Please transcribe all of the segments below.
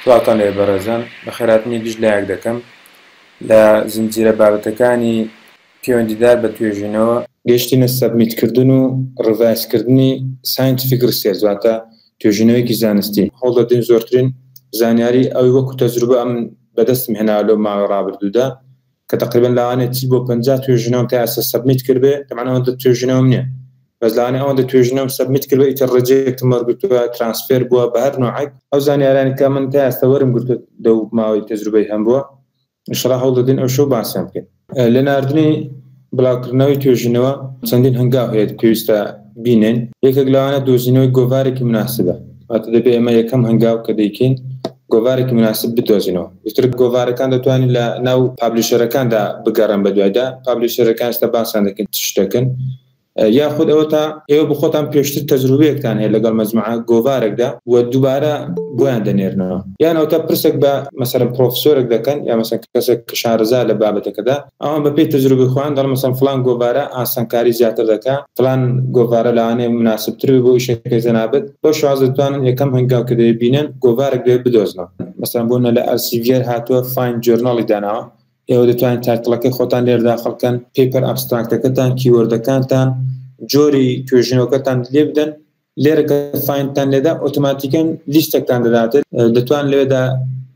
سڵاوتان لێ بەڕێزان، بەخێرهاتنی گشت لایەک دەکەم لە زنجیرە بابەتەکانی پەیوەندیدار بە توێژینەوە. گەیشتینە submit کردن و revise کردنی scientific research واتە توێژینەوەیەکی زانستی. هەوڵدەدەین زۆرترین زانیاری ئەوی وەکو تەجروبە ئەمن بەدەستم هێناوە لەو ماوەی ڕابردوودا کە تەقریبەن لەوانەیە 40 بۆ 50 توێژینەوەم تا ئێستا submit کردبێ، تەبعەن ئەوەندە توێژینەوەم نییە بەس لەوانەیە ئەوەندە توێژینەوەم submit کردبێ ئیتر reject م وەرگرتووە transfer بووە بە هەر نوعێک ئەو زانیارانەی کە من تا ئێستا وەرم گرتووە لەو ماوەی تەجروبەی هەمبووە ئینشەڵا هەوڵ دەدەین ئەو شەو باسیان بکەین. لە ناردنی بڵاوکردنەوەی توێژینەوە چەندین هەنگاو هەیە پێویستە بینێین، یەکێک لەوانە دۆزینەوەی گۆڤارێکی مناسبە، واتە دەبێ ئێمە یەکەم هەنگاو کە دەیکەین گۆڤارێکی مناسب بدۆزینەوە، ئیتر گۆڤارەکان دەتوانین لە ناو publisher ەکاندا بگەڕێن بەدوایدا، publisher ەکان ئێستا باسیان دەکەین چ شتێکن، یاخود ئەوەتا ئێوە بخۆتان پێشتر تەجروبەیەکتان هەیە لەگەڵ مەجموعە گۆڤارێکدا و دووبارە بۆیان دەنێرنەوە، یان ئەوەتا پرسێک بە مەسەلەن پرۆفسۆرێک دەکەن یا مەسەلەن کەسێک کە شارەزا لە بابەتەکەدا، ئەوان بەپێی تەجروبەی خۆیان دەڵێن مەسەلەن فڵان گۆڤارە ئاسانکاری زیاتر دەکا، فڵان گۆڤارە لەوانەیە مناسبتر بێ بۆ ئیشەکەی جەنابت، بەو شێوازە دەتوانن یەکەم هەنگاو کە دەیبینن گۆڤارێک دەبێ بدۆزنەوە. مەسەلەن بۆ نمونە لە Elsevier هاتووە find journal ی داناوە، ئێوە دەتوانن title ەکەی خۆتان لێرە داخڵ کەن، paper abstract ەکەتان، keyword ەکانتان، جۆری توێژینەوەکەتان لێ بدەن، لێرە کە find تان لێدا ئۆتۆماتیکەن لیستێکتان دەداتێ، دەتوان لەوێدا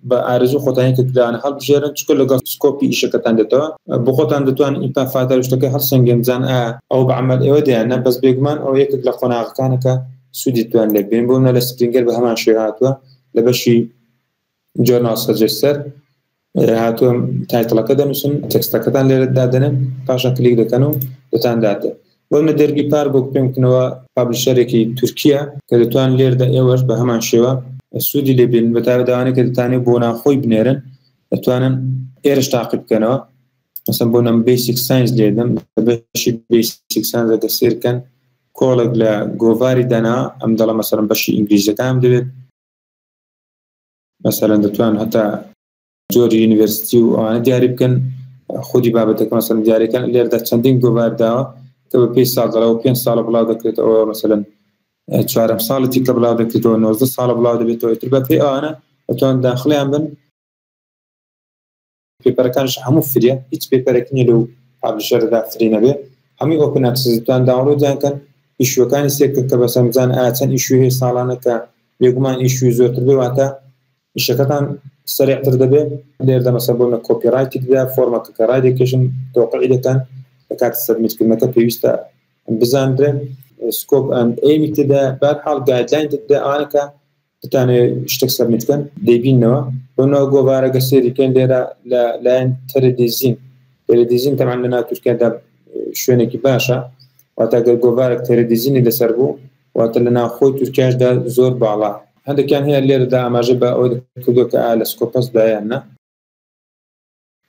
بە ئارەزوو خۆتان یەکێک لەوانە هەڵبژێرن، چونکە لەگەڵ scope ی ئیشەکەتان دێتەوە، بۆ خۆتان دەتوان impact factor شتەکەی هەڵسەنگێن بزان ئایا ئەوە بە عەمەل ئێوە دەیان نا، بەس بێگومان ئەوە یەکێک لە قۆناغەکانە کە سوودی دەتوان لێ ببینن، بۆ نمونە لە Springer بە هەمان شێوە هاتووە لە بەشی journal suggester هاتووە title ەکە دەنووسن text ەکەتان لێرە دادەنێن پاشان کلیک دەکەن و دەتان داتێ بۆ منە DergyPark بۆ پێم وتنەوە publisher ێکی تورکیە کە دەتوان لێردا ئێوەش بە هەمان شێوە سوودی لێ بێن بە تایبەت ئەوانەی کە دەتانێت بۆ ناخۆی بنێرن دەتوانن ئێرش تاقی بکەنەوە. مەسەن بۆ نم basic science لێدەم لە بەشی basic science دەگە سێرکەن کۆڵێک لە گۆڤاری دانا ئەم دەڵە مەسەرم بەشی ئینگلیزەکان دەبێت مەسەلەن دەتوان هەتا جۆری university و ئەوانە دیاری بکەن خودی بابەتەکە مەسەلەن دیاریکەن لێرەدا چەندین گۆڤار داوە کە بە پێی ساڵ دەڵەوە پێنج ساڵە بڵاو دەکرێتەوە مەسەلەن چوارەم ساڵێتی کە بڵاو دەکرێتەوە 19 ساڵە بڵاو دەبێتەوە ئیتر بە پێی ئەوانە دەتوان داخلیان بن. paper ەکانش هەموو free یە، هیچ paper ێک نییە لەو publisher ەدا free نەبێ، هەمووی open access دەتوان download یان کەن، issue ەکانی سێر کەن کە بەسەر بزانن ئایا چەند issue هەیە ساڵانە کە بێگومان issue زۆرتر بێ واتە ئیشەکەتان سەریعتر دەبێ. لێرەدا مەسەلەن بۆ منە copyright ی تێدا فۆرمەکە کە ڕایدەکێشن تەوقعی دەکەن لە کاتی submit کردنەکە پێویستە بزانرێ scope and aim ی تێدا بەهەرحاڵ guideline تێدا ئەوانە کە بتانەوێت شتێک submit بکەن دەیبیننەوە. بۆ ناو گۆڤارەکە سەیری بکەن لێرە لە لایەن تەرەدیزین، تەرەدیزین تەبعەن لە ناو تورکیادا شوێنێکی باشە، واتە گەر گۆڤارێک تەرەدیزینی لەسەر بوو واتە لە ناوخۆی تورکیاشدا زۆر باڵا. هەندێکیان هەیە لێرەدا ئاماژە بە ئەوە کردووە کە ئایا لە Scopus دا یان نا.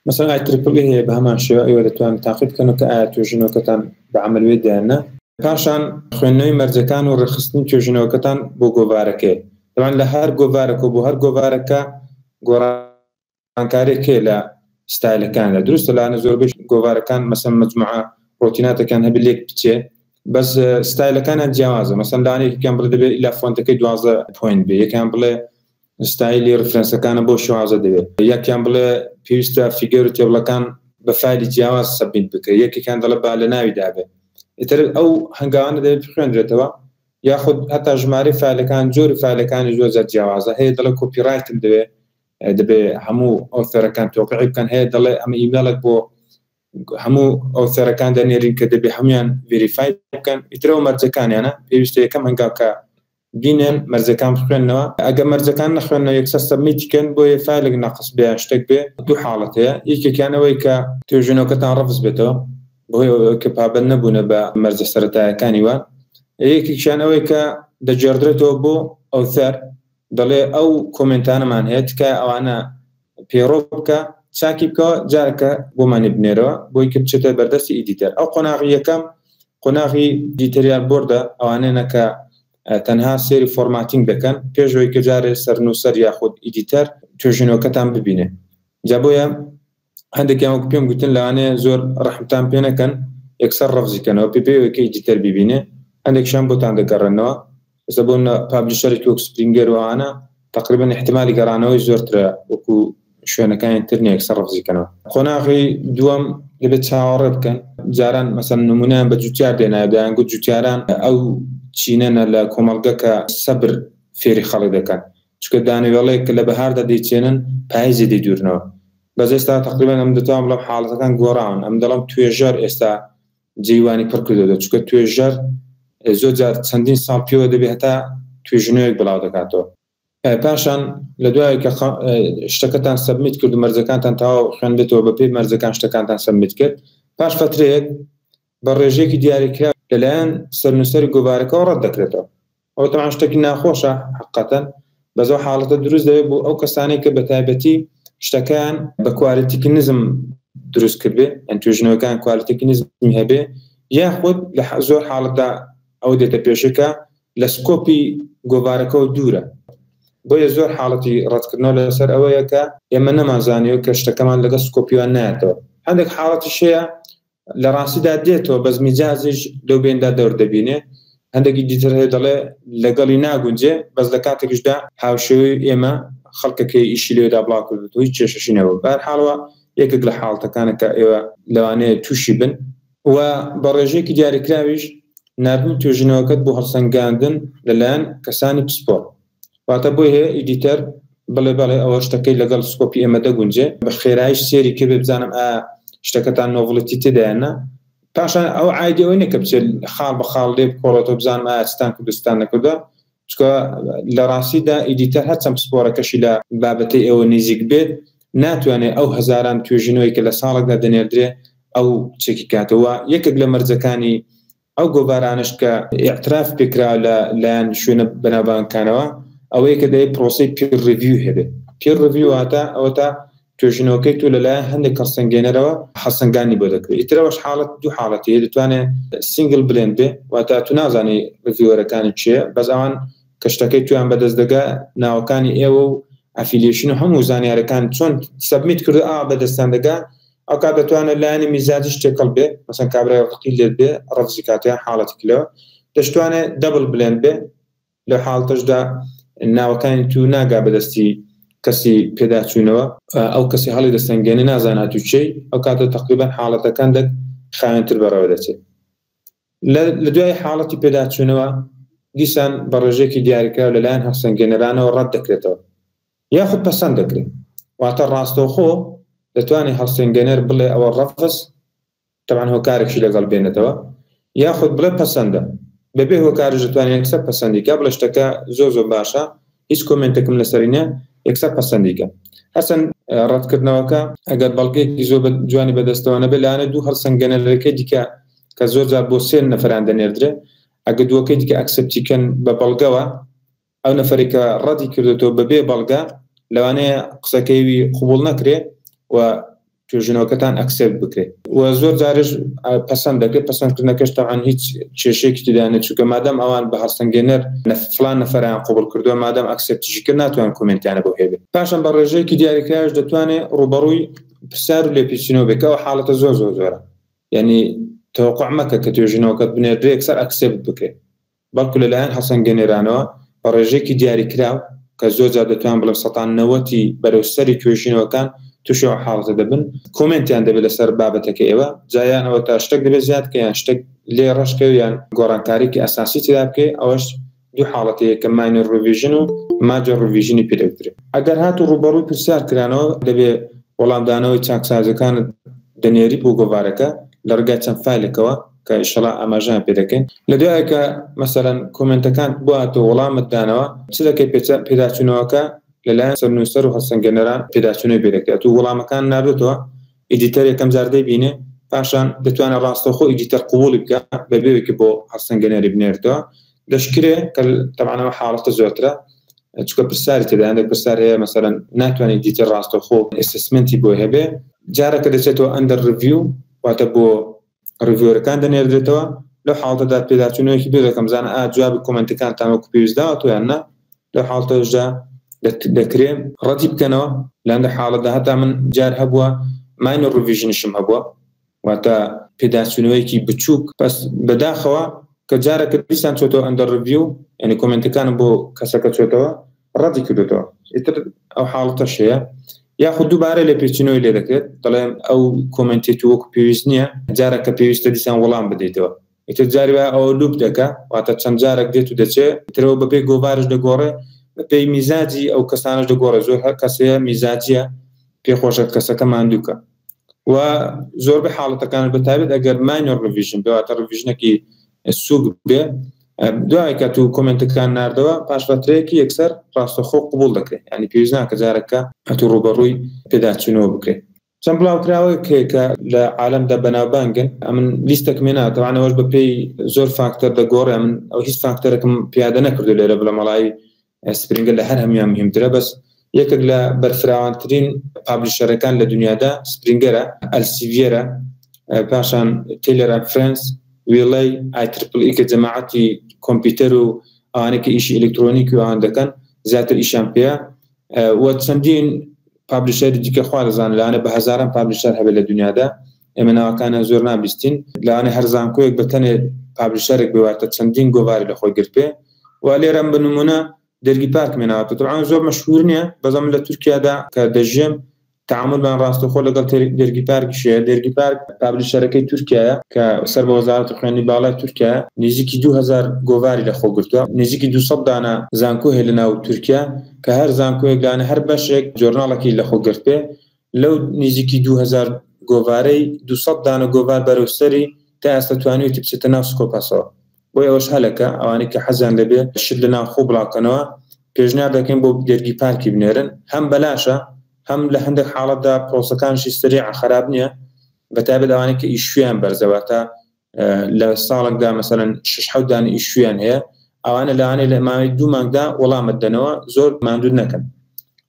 مەسەلەن ئای triple E هەیە بە هەمان شێوە ئێوە دەتوانن تاقی بکەنەوە کە ئایا توێژینەوەکەتان بە عەمەل وێت یان نا. پاشان خوێندنەوەی مەرجەکان و ڕێکخستنی توێژینەوەکەتان بۆ گۆڤارەکەیە. تەبعەن لە هەر گۆڤارێک و بۆ هەر گۆڤارێکە گۆڕانکارییەک هەیە لە ستایلەکاندا. دروستە لەوانەیە زۆربەی گۆڤارەکان مەسەلەن مەجموعە ڕۆتیناتێکیان هەبێت لێک بچێ بەس ستایلەکانیان جیاوازە. مەسەلەن لەوانەیە یەکێکیان بڵێ دەبێ ئیلا font ەکەی 12 point بێ، یەکیان بڵێ ستایلی reference ەکانە بۆ شێوازە دەوێت، یەکیان بڵێ پێویستە figure و table ەکان بە فایلی جیاواز submit بکرێت، یەکێکیان دەڵێ با لە ناوی دابێ. ئیتر ئەو هەنگاوانە دەبێت بخوێندرێتەوە، یاخود هەتا ژمارەی فایلەکان جۆری فایلەکانی زۆر جار جیاوازە. هەیە دەڵێ copyright م دەوێ، دەبێ هەموو author ەکان تۆقعی بکەن، هەیە دەڵێ ئەمە ئیمێڵێک بۆ هەموو author ەکان دەنێرین کە دەبێ هەمویان verify بکەن. ئیتر ئەو مەرجەکانیانە پێویستە یەکەم هەنگاو کە بینێن مەرجەکان بخوێننەوە. ئەگەر مەرجەکان نەخوێننەوە یەکسەر submit ی کەن، بۆیە فایلێک ناقس بێ یان شتێک بێ دوو حاڵەت هەیە، یەکێکیان ئەوەی کە توێژینەوەکەتان ڕەفز بێتەوە بەهۆی ئەوەی کە پابەند نەبوونە بە مەرجە سەرەتایەکانی وان، یەکێکیان ئەوەی کە دەگێڕدرێتەوە بۆ author دەڵێ ئەو comment انەمان هەیە تکایە ئەوانە پەیڕەو بکە چاکی بکەوە جارەکە بۆمانی بنێرەوە بۆی کە بچێتە بەردەستی editor. ئەو قۆناغی یەکەم قۆناغی editorial board ە، ئەوانەیە کە تەنها سێری formatting دەکەن پێش ئەوەی کە جارێ سەرنووسەر یاخود editor توێژینەوەکەتان ببینێ. جا بۆیە هەندێکیان وەک پێم گوتن لەوانەیە زۆر ڕەحمتان پێ نەکەن یەکسەر ڕەفزی کەنەوە پێ پێوەی کە editor بیبینێ، هەندێکشان بۆتان دەگەڕێنەوە. ئێستا بۆ publisher ێکی وەک Springer و ئەوانە تەقریبەن ئیحتیمالی گەڕانەوەی زۆرترە وەکو شوێنەکانی تر نیە یەکسەر ڕەفزی کەنەوە. قۆناغی دووەم دەبێت چاوەڕێ بکەن، جاران مەسەن نمونەیان بە جوتیار دێنایە دەیانگوت جوتیاران ئەو چینەنە لە کۆمەڵگە کە سەبر فێری خەڵک دەکەن، چونکە دانەوێڵەیەک کە لە بەهاردا دەیچێنن پایزێ دەیدورنەوە، بەس ئێستا تەقریبەن ئەم دەتوانم بڵێم حاڵەتەکان گۆڕاون، ئەم دەڵێم توێژەر ئێستا جێی وانی پڕ کردۆتەوە، چونکە توێژەر زۆر جار چەندین ساڵ پێوە دەبێت هەتا توێژینەوەیەک بڵاو دەکاتەوە. پاشان لە دوای کە شتەکەتان submit کرد و مەرجەکانتان تەواو خوێندێتەوە بە پێی مەرجەکان شتەکانتان submit کرد، پاش فترەیەک بە ڕێژەیەکی دیاریکراو لەلایەن سەرنووسەری گۆڤارەکەوە ڕەت دەکرێتەوە. ئەوە تەبعەن شتێکی ناخۆشە حەقیقەتەن، بەس ئەو حاڵەتە دروست دەبێت بۆ ئەو کەسانەی کە بە تایبەتی شتەکەیان بە quality ێکی نزم دروست کردبێ، یان توێژینەوەکان quality ێکی نزمی هەبێ، یاخود لە زۆر حاڵەتدا ئەوە دێتە پێشێ کە لە scope ی گۆڤارەکەوە دوورە. بۆیە زۆر حاڵەتی ڕەتکردنەوە لەسەر ئەوەیە کە ئێمە نەمانزانیوە کە شتەکەمان لەگەڵ scope یوان نایەتەوە. هەندێک حاڵەتیش هەیە لە ڕاستیدا دێتەوە بەس میجازیش لەو بێندا دەور دەبینێ. هەندێکی دیتر هەیە دەڵێ لەگەڵی ناگونجێ، بەس لە کاتێکیشدا هاوشێوەی ئێمە خەڵکەکەی ئیشی لەوێدا بڵاو کردووەتەوە هیچ کێشەشی نەبوو. بەهەرحاڵەوە یەکێک لە حاڵەتەکانە کە ئێوە لەوانەیە تووشی بن و بە ڕێژەیەکی دیاریکراویش ناردنی توێژینەوەکەت بۆ هەڵسەنگاندن لەلایەن کەسانی پسپۆڕ. واتە بۆی هەیە editor بڵێ بەڵێ ئەوە شتەکەی لەگەڵ scope ی ئێمە دەگونجێ، بە خێراییش سێری کردبێ بزانم ئایا شتەکەتان novelty تێدایە نا. پاشان ئەوە عایدی ئەوەی نییە کە بچێت خاڵ بە خاڵ لێ بکۆڵێتەوە بزانم ئایا چتان کردو چتان نەکردووە، چونکە لە ڕاستیدا editor هەرچەند پسپۆڕەکەشی لە بابەتەی ئێوە نیزیک بێت ناتوانێت ئەو هەزاران توێژینەوەی کە لە ساڵێکدا دەنێردرێ ئەو چێکی کاتەوە. یەکێک لە مەرجەکانی ئەو گۆڤارانەش کە ئیعتراف پێکراوە لە لایەن شوێنە بەناوبانگەکانەوە ئەوەیە کە دەبێت پرۆسەی peer review هەبێت. peer review واتە ئەوەتا توێژینەوەکەی تۆ لەلایەن هەندێک هەڵسەنگێنەرەوە هەڵسەنگاندنی بۆ دەکرێت. ئیتر ئەوەش حاڵەت دوو حاڵەتی هەیە، دەتوانێت single blind بێ، واتە تۆ نازانی reviewer ەکانی کێیە، بەس ئەوان کە شتەکەی تۆیان بەدەست دەگا ناوەکانی ئێوە و affiliation و هەموو زانیارەکان چۆن submit کردو ئاوا بەدەستیان دەگا، ئەو کات دەتوانێت لایەنی میزاجیش تێکەڵ بێ، مەسەن کابرای ڕقی لێت بێ ڕەفزی کاتێ یان حاڵەتێکی لەوە، دەشتوانێت double blind بێ، لەو حاڵەتەشدا ناوەکانی تو ناگا بەدەستی کەسی پێداچوونەوە، ئەو کەسی هەڵی دەسەنگێنێ نازانێ ئەتوو کێی، ئەو کاتە تەقریبەن حاڵەتەکان دەک خاوێنتر بەڕێوە دەچێت. لە دوای حاڵەتی پێداچوونەوە دیسان بە ڕێژەیەکی دیاریکراو لەلایەن هەڵسەنگێنەرانەوە ڕەت دەکرێتەوە یاخود پەسەند دەکرێت، واتە ڕاستەوخۆ دەتوانێت هەڵسەنگێنەر بڵێ ئەوە ڕەفز، تەبعەن هۆکارێکشی لەگەڵ بێنێتەوە، یاخود بڵێ پەسەندە، بەبێ هۆکاریش دەتوانێت یەکسەر پەسەندی کە، بڵێ شتەکە زۆر زۆر باشە هیچ comment ێکم لەسەری نییە، یەکسەر پەسەندی کە. هەرچەند ڕەتکردنەوەکە ئەگەر بەڵگەیەکی زۆر جوانی بەدەستەوە نەبێت، لەوانەیە دوو هەڵسەنگێنەرەکەی دیکە کە زۆر جار بۆ سێ نەفەران دەنێردرێ، ئەگەر دووەکەی دیکە accept ی کەن بە بەڵگەوە، ئەو نەفەرێک کە ڕەتی کردێتەوە بەبێ بەڵگە لەوانەیە قسەکەی وی قبوڵ نەکرێ و توێژینەوەکەتان accept بکرێ و زۆر جارش پەسەند دەکرێت. پەسەندکردنەکەش تەبعەن هیچ کێشەیەکی تێدا نییە، چونکە مادام ئەوان بە هەڵسەنگێنەر فڵان نەفەریان قبوڵ کردووە، مادام accept یشی کرد ناتوانن comment یانە بۆ هەبێ. پاشان بە ڕێژەیەکی دیاریکراویش دەتوانێ ڕووبەڕووی پرسیار و لێپێچینەوە بێ، کە ئەو حاڵەتە زۆر زۆر زۆرە. یعنی تەوەقع مەکە کە توێژینەوەکەت بنێردرێ یەکسەر accept بکرێ، بەڵکو لەلایەن هەڵسەنگێنەرانەوە بە ڕێژەیەکی دیاریکراو کە زۆر جار دەتوانم بڵێم سەتان نەوەتی بەرەو سەری توێژینەوەکان تووشی ئەو حاڵەتە دەبن، comment یان دەبێت لەسەر بابەتەکە ئێوە، جا یان ئەوە تا شتێک دەبێت زیاد بکەی یان شتێک لێ ڕەش بکەی یان گۆڕانکاریی ئەساسی تێدا بکەی، ئەوەش دوو حاڵەتی هەیە کە minor revision و major revision ی پێ دەگوترێت. ئەگەر هاتوو ڕووبەڕووی پرسیار کرانەوە دەبێ وەڵامدانەوەی چاکسازیەکانت دەنێری بۆ گۆڤارەکە لە ڕێگای چەند فایلێکەوە کە ئیشەڵا ئاماژەیان پێ دەکەین. لە دوای کە مەسەلەن comment ەکانت بۆ هاتەوە وەڵامت دانەوە چ دەکەی پێداچوونەوەکە لەلایەن سەرنووسەر و هەڵسەنگێنەران پێداچوونەوەی پێ دەکرێت و وەڵامەکان ناردۆتەوە editor یەکەم جار دەیبینێ پاشان دەتوانێت ڕاستەوخۆ editor قبوڵی بکا بەبێ ئەوەی کە بۆ هەڵسەنگێنەری بنێرێتەوە. دەشکرێ کە تەبعەن ئەوە حاڵەتە زۆرترە چونکە پرسیاری تێدا هەندێک پرسیار هەیە مەسەلەن ناتوانێت editor ڕاستەوخۆ assessment ی بۆی هەبێ، جارەکە دەچێتەوە under review واتە بۆ reviewer ەکان دەنێردرێتەوە. لەو حاڵەتەدا پێداچوونەوەیەکی پێ دەکەم بزانە ئا جوابی comment ەکانتان وەکو پێویست داوەتەوە یان نا. لەو حاڵەتەشدا دەکرێ ڕەتی بکەنەوە. لە هەندێک حاڵەتدا هەتا من جار هەبووە minor revision یشم هەبووە، واتە پێداچوونەوەیەکی بچووک، بەس بەداخەوە کە جارەکە دیسان چۆتەوە under review، یعنی comment ەکانم بۆ کەسەکە چۆتەوە، ڕەتی کردوێتەوە، ئیتر ئەو حاڵەتەش هەیە. یاخود دووبارە لێپێچینەوەی لێ دەکرێت، دەڵێن ئەو comment ی تو وەکو پێویست نییە، جارێک کە پێویستە دیسان وەڵام بدەیتەوە. ئیتر جاری وایە ئەوە loop دەکا، واتە چەند جارێک دێت و دەچێ، ئیترەوە بەپێی گۆڤارش دەگۆڕێ، بەپێی میزاجی ئەو کەسانەش دەگۆڕێ. زۆر هەر کەسەیە میزاجیە، پێ خۆشە کەسەکە ماندووکە. و زۆربەی حاڵەتەکان بە تایبەت ئەگەر minor revision بێ، واتە revision ێکی سووک بێ، دوای کە تو comment ەکان ناردەوە پاش فترەیەکی یەکسەر ڕاستەخۆ قبوڵ دەکرێت، ینی پێویست ناکە جارەکە ئەتوو ڕووبەڕووی پێداچوونەوە بکرێت. چەند بڵاوکراوەیەک هەیە کە لە عالەمدا بەناوبانگن، ئەمن لیستێکم هێنا، تەبعەن ئەوەش بەپێی زۆر فاکتەر دەگۆڕێ، ئەمن ئەو هیچ فاکتەرێکم پیادە نەکردو لێرە بڵێم وەڵای Springer لە هەر هەمویان مهمترە، بەس یەکێک لە بەرفراوانترین publisher ەکان لە دنیادا Springer ە، Elsevier ە، پاشان Taylor and Francis، Wiley، I triple E کە جەماعەتی کۆمپیوتەر و ئەوانەی کە ئیشی ئەلکترۆنیکی و ئەوان دەکەن زیاتر ئیشیان پێیە، و چەندین publisher ی دیکە خوا دەزانێت لەوانەیە بە هەزاران publisher هەبێت لە دنیادا، ئێمە ناوەکانیان زۆر نابیستین. لەوانەیە هەر زانکۆیەک بە تەنێ publisher ێک بێ، واتە چەندین گۆڤاری لە خۆی گرت بێ. و لێرەم بە نمونە DergiPark مێناوەتە، تەبعەن زۆر مەشهور نییە، بەس من لە تورکیادا کە دەژیێم تعاملمان ڕاستەوخۆ لەگەڵ DergiPark یش هەیە. DergiPark publisher ەکەی تورکیایە کە سەر بە وەزارەتی خوێندنی باڵای تورکیایە، نزیکی 2000 گۆڤاری لە خۆ گرتووە، نزیکی 200 دانە زانکۆ هەیە لە ناو تورکیا کە هەر زانکۆیەک لانە هەر بەشێک journal ێکی لە خۆ گرت بێ. لەو نزیکی 2000 گۆڤارەی 200 دانە گۆڤار بەرەو سەری تا ئێستا توانیویەتی بچێتە ناو Scopus ەوە. بۆیە ئەوەش هەلەکە ئەوانەی کە حەزیان لەبێ شت لە ناو خۆ بڵاوکەنەوە پێشنیار دەکەین بۆ DergiPark ی بنێرن، هەم بەلاشە هەم لە هەندێک حاڵەتدا پرۆسەکانشی سەریع خراپ نییە، بە تایبەت ئەوانەی کە issue یان بەرزە، واتە لە ساڵێکدا مەسەلەن 6-7 دانە issue یان هەیە، ئەوانە لەوانەیە لە ماوەی 2 مانگدا وەڵامت دەنەوە، زۆر ماندوو نەکەن.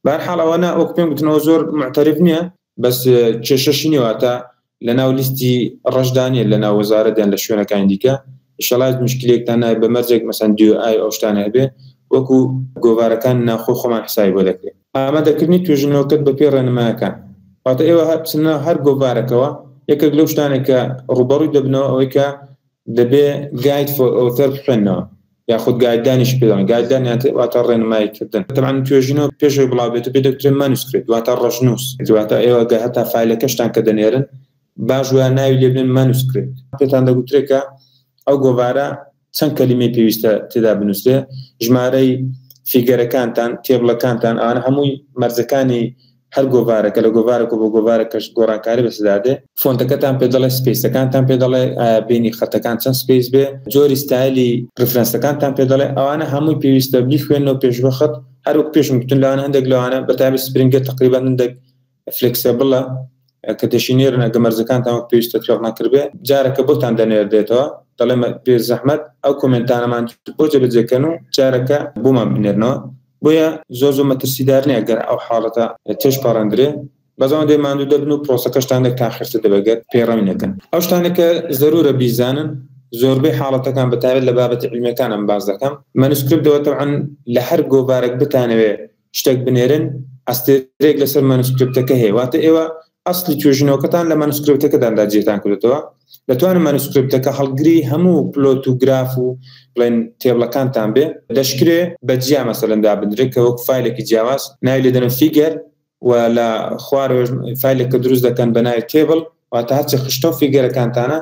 بەهەرحاڵ ئەوەنە وەک پێم گوتنەوە زۆر معتەرف نییە، بەس کێشەشی نییە، واتە لە ناو لیستی ڕەشدا نییە لە ناو وەزارەت یان لە شوێنەکانی دیکە. ئینشەڵا هیچ مشکلێکتان نابێت، بە مەرجێک مەسەن DOI ئەو شتانە هەبێ وەکو گۆڤارەکان ناوخۆی خۆمان حسابی بۆ دەکرێت. ئامادەکردنی توێژینەوەکەت بە پێی ڕێنمایەکان، واتە ئێوە هەر بچنە هەر گۆڤارەکەوە یەکێک لەو شتانێک کە ڕووبەڕووی دەبنەوە ئەوەی کە دەبێ guide for author بخوێننەوە یاخود guideline یش پێ دەڵێن. guideline واتە ڕێنمایی کردن. تەبعەن توێژینەوە پێش ئەوەی بڵاو بێتەوە پێ دەگوترێ manuscript، واتە ڕەشنووس. واتە ئێوە گەر هەتا فایلەکەشتان کە دەنێرن باش وایە ناوی لێ بنێن manuscript. پێتان دەگوترێ کە ئەو گۆڤارە چەند کەلیمەی پێویستە تێدا بنووسرێ، ژمارەی figure ەکانتان، table ەکانتان، ئەوانە هەمووی مەرجەکانی هەر گۆڤارەکە لە گۆڤارێک و بۆ گۆڤارێکەش گۆڕانکاری بەسەردا دێ. font ەکەتان پێ دەڵێ، space ەکانتان پێ دەڵێ، ئایا بینی خەتەکان چەند space بێ، جۆری ستایلی reference ەکانتان پێ دەڵێ، ئەوانە هەمووی پێویستە بیخوێنەوە پێشوەخت. هەر وەک پێشم گوتن لەوانە هەندێک لەوانە بە تایبەت Springer تقریبا هەندێک flexible ە کە دەشینێرن ئەگە مەرجەکانتان وەک پێویستە تەتبیق نەکردبێ جارەکە بۆتان دەنێردێتەوە، دەڵێ بێ زەحمەت ئەو comment انەمان بۆ جێبەجێکەن و جارەکە بۆمان بنێرنەوە. بۆیە زۆر زۆر مەترسیدار نییە گەر ئەو حاڵەتە تێش پەڕێندرێ، بەس ئەوەندەی ماندوو دەبن و پرۆسەکەشتان دێک تاخیرتر دەبێت گەر پەیڕەوی نەکەن. ئەو شتانە کە زەرورە بیزانن زۆربەی حاڵەتەکان بە تایبەت لە بابەتی عیلمیەکان ئەم باس دەکەم manuscript ەوە، تەبعەن لە هەر گۆڤارێک بتانەوێ شتێک بنێرن ئەستێرەیەک لەسەر manuscript ەکە هەیە، واتە ئێوە ئەسلی توێژینەوەکەتان لە manuscript ەکەداندا جێتان کردێتەوە. دەتوانن manuscript ەکە هەڵگری هەموو plot و گراف و بڵێن table ەکانتان بێ، دەشکرێ بە جیا مەسەلەن دابندرێت کە وەک فایلێکی جیاواز ناوی لێ دەنێن figure و لە خوارەوەش فایلێک کە دروست دەکەن بە ناوی table، واتە هەرچی خشتە و figure ەکانتانە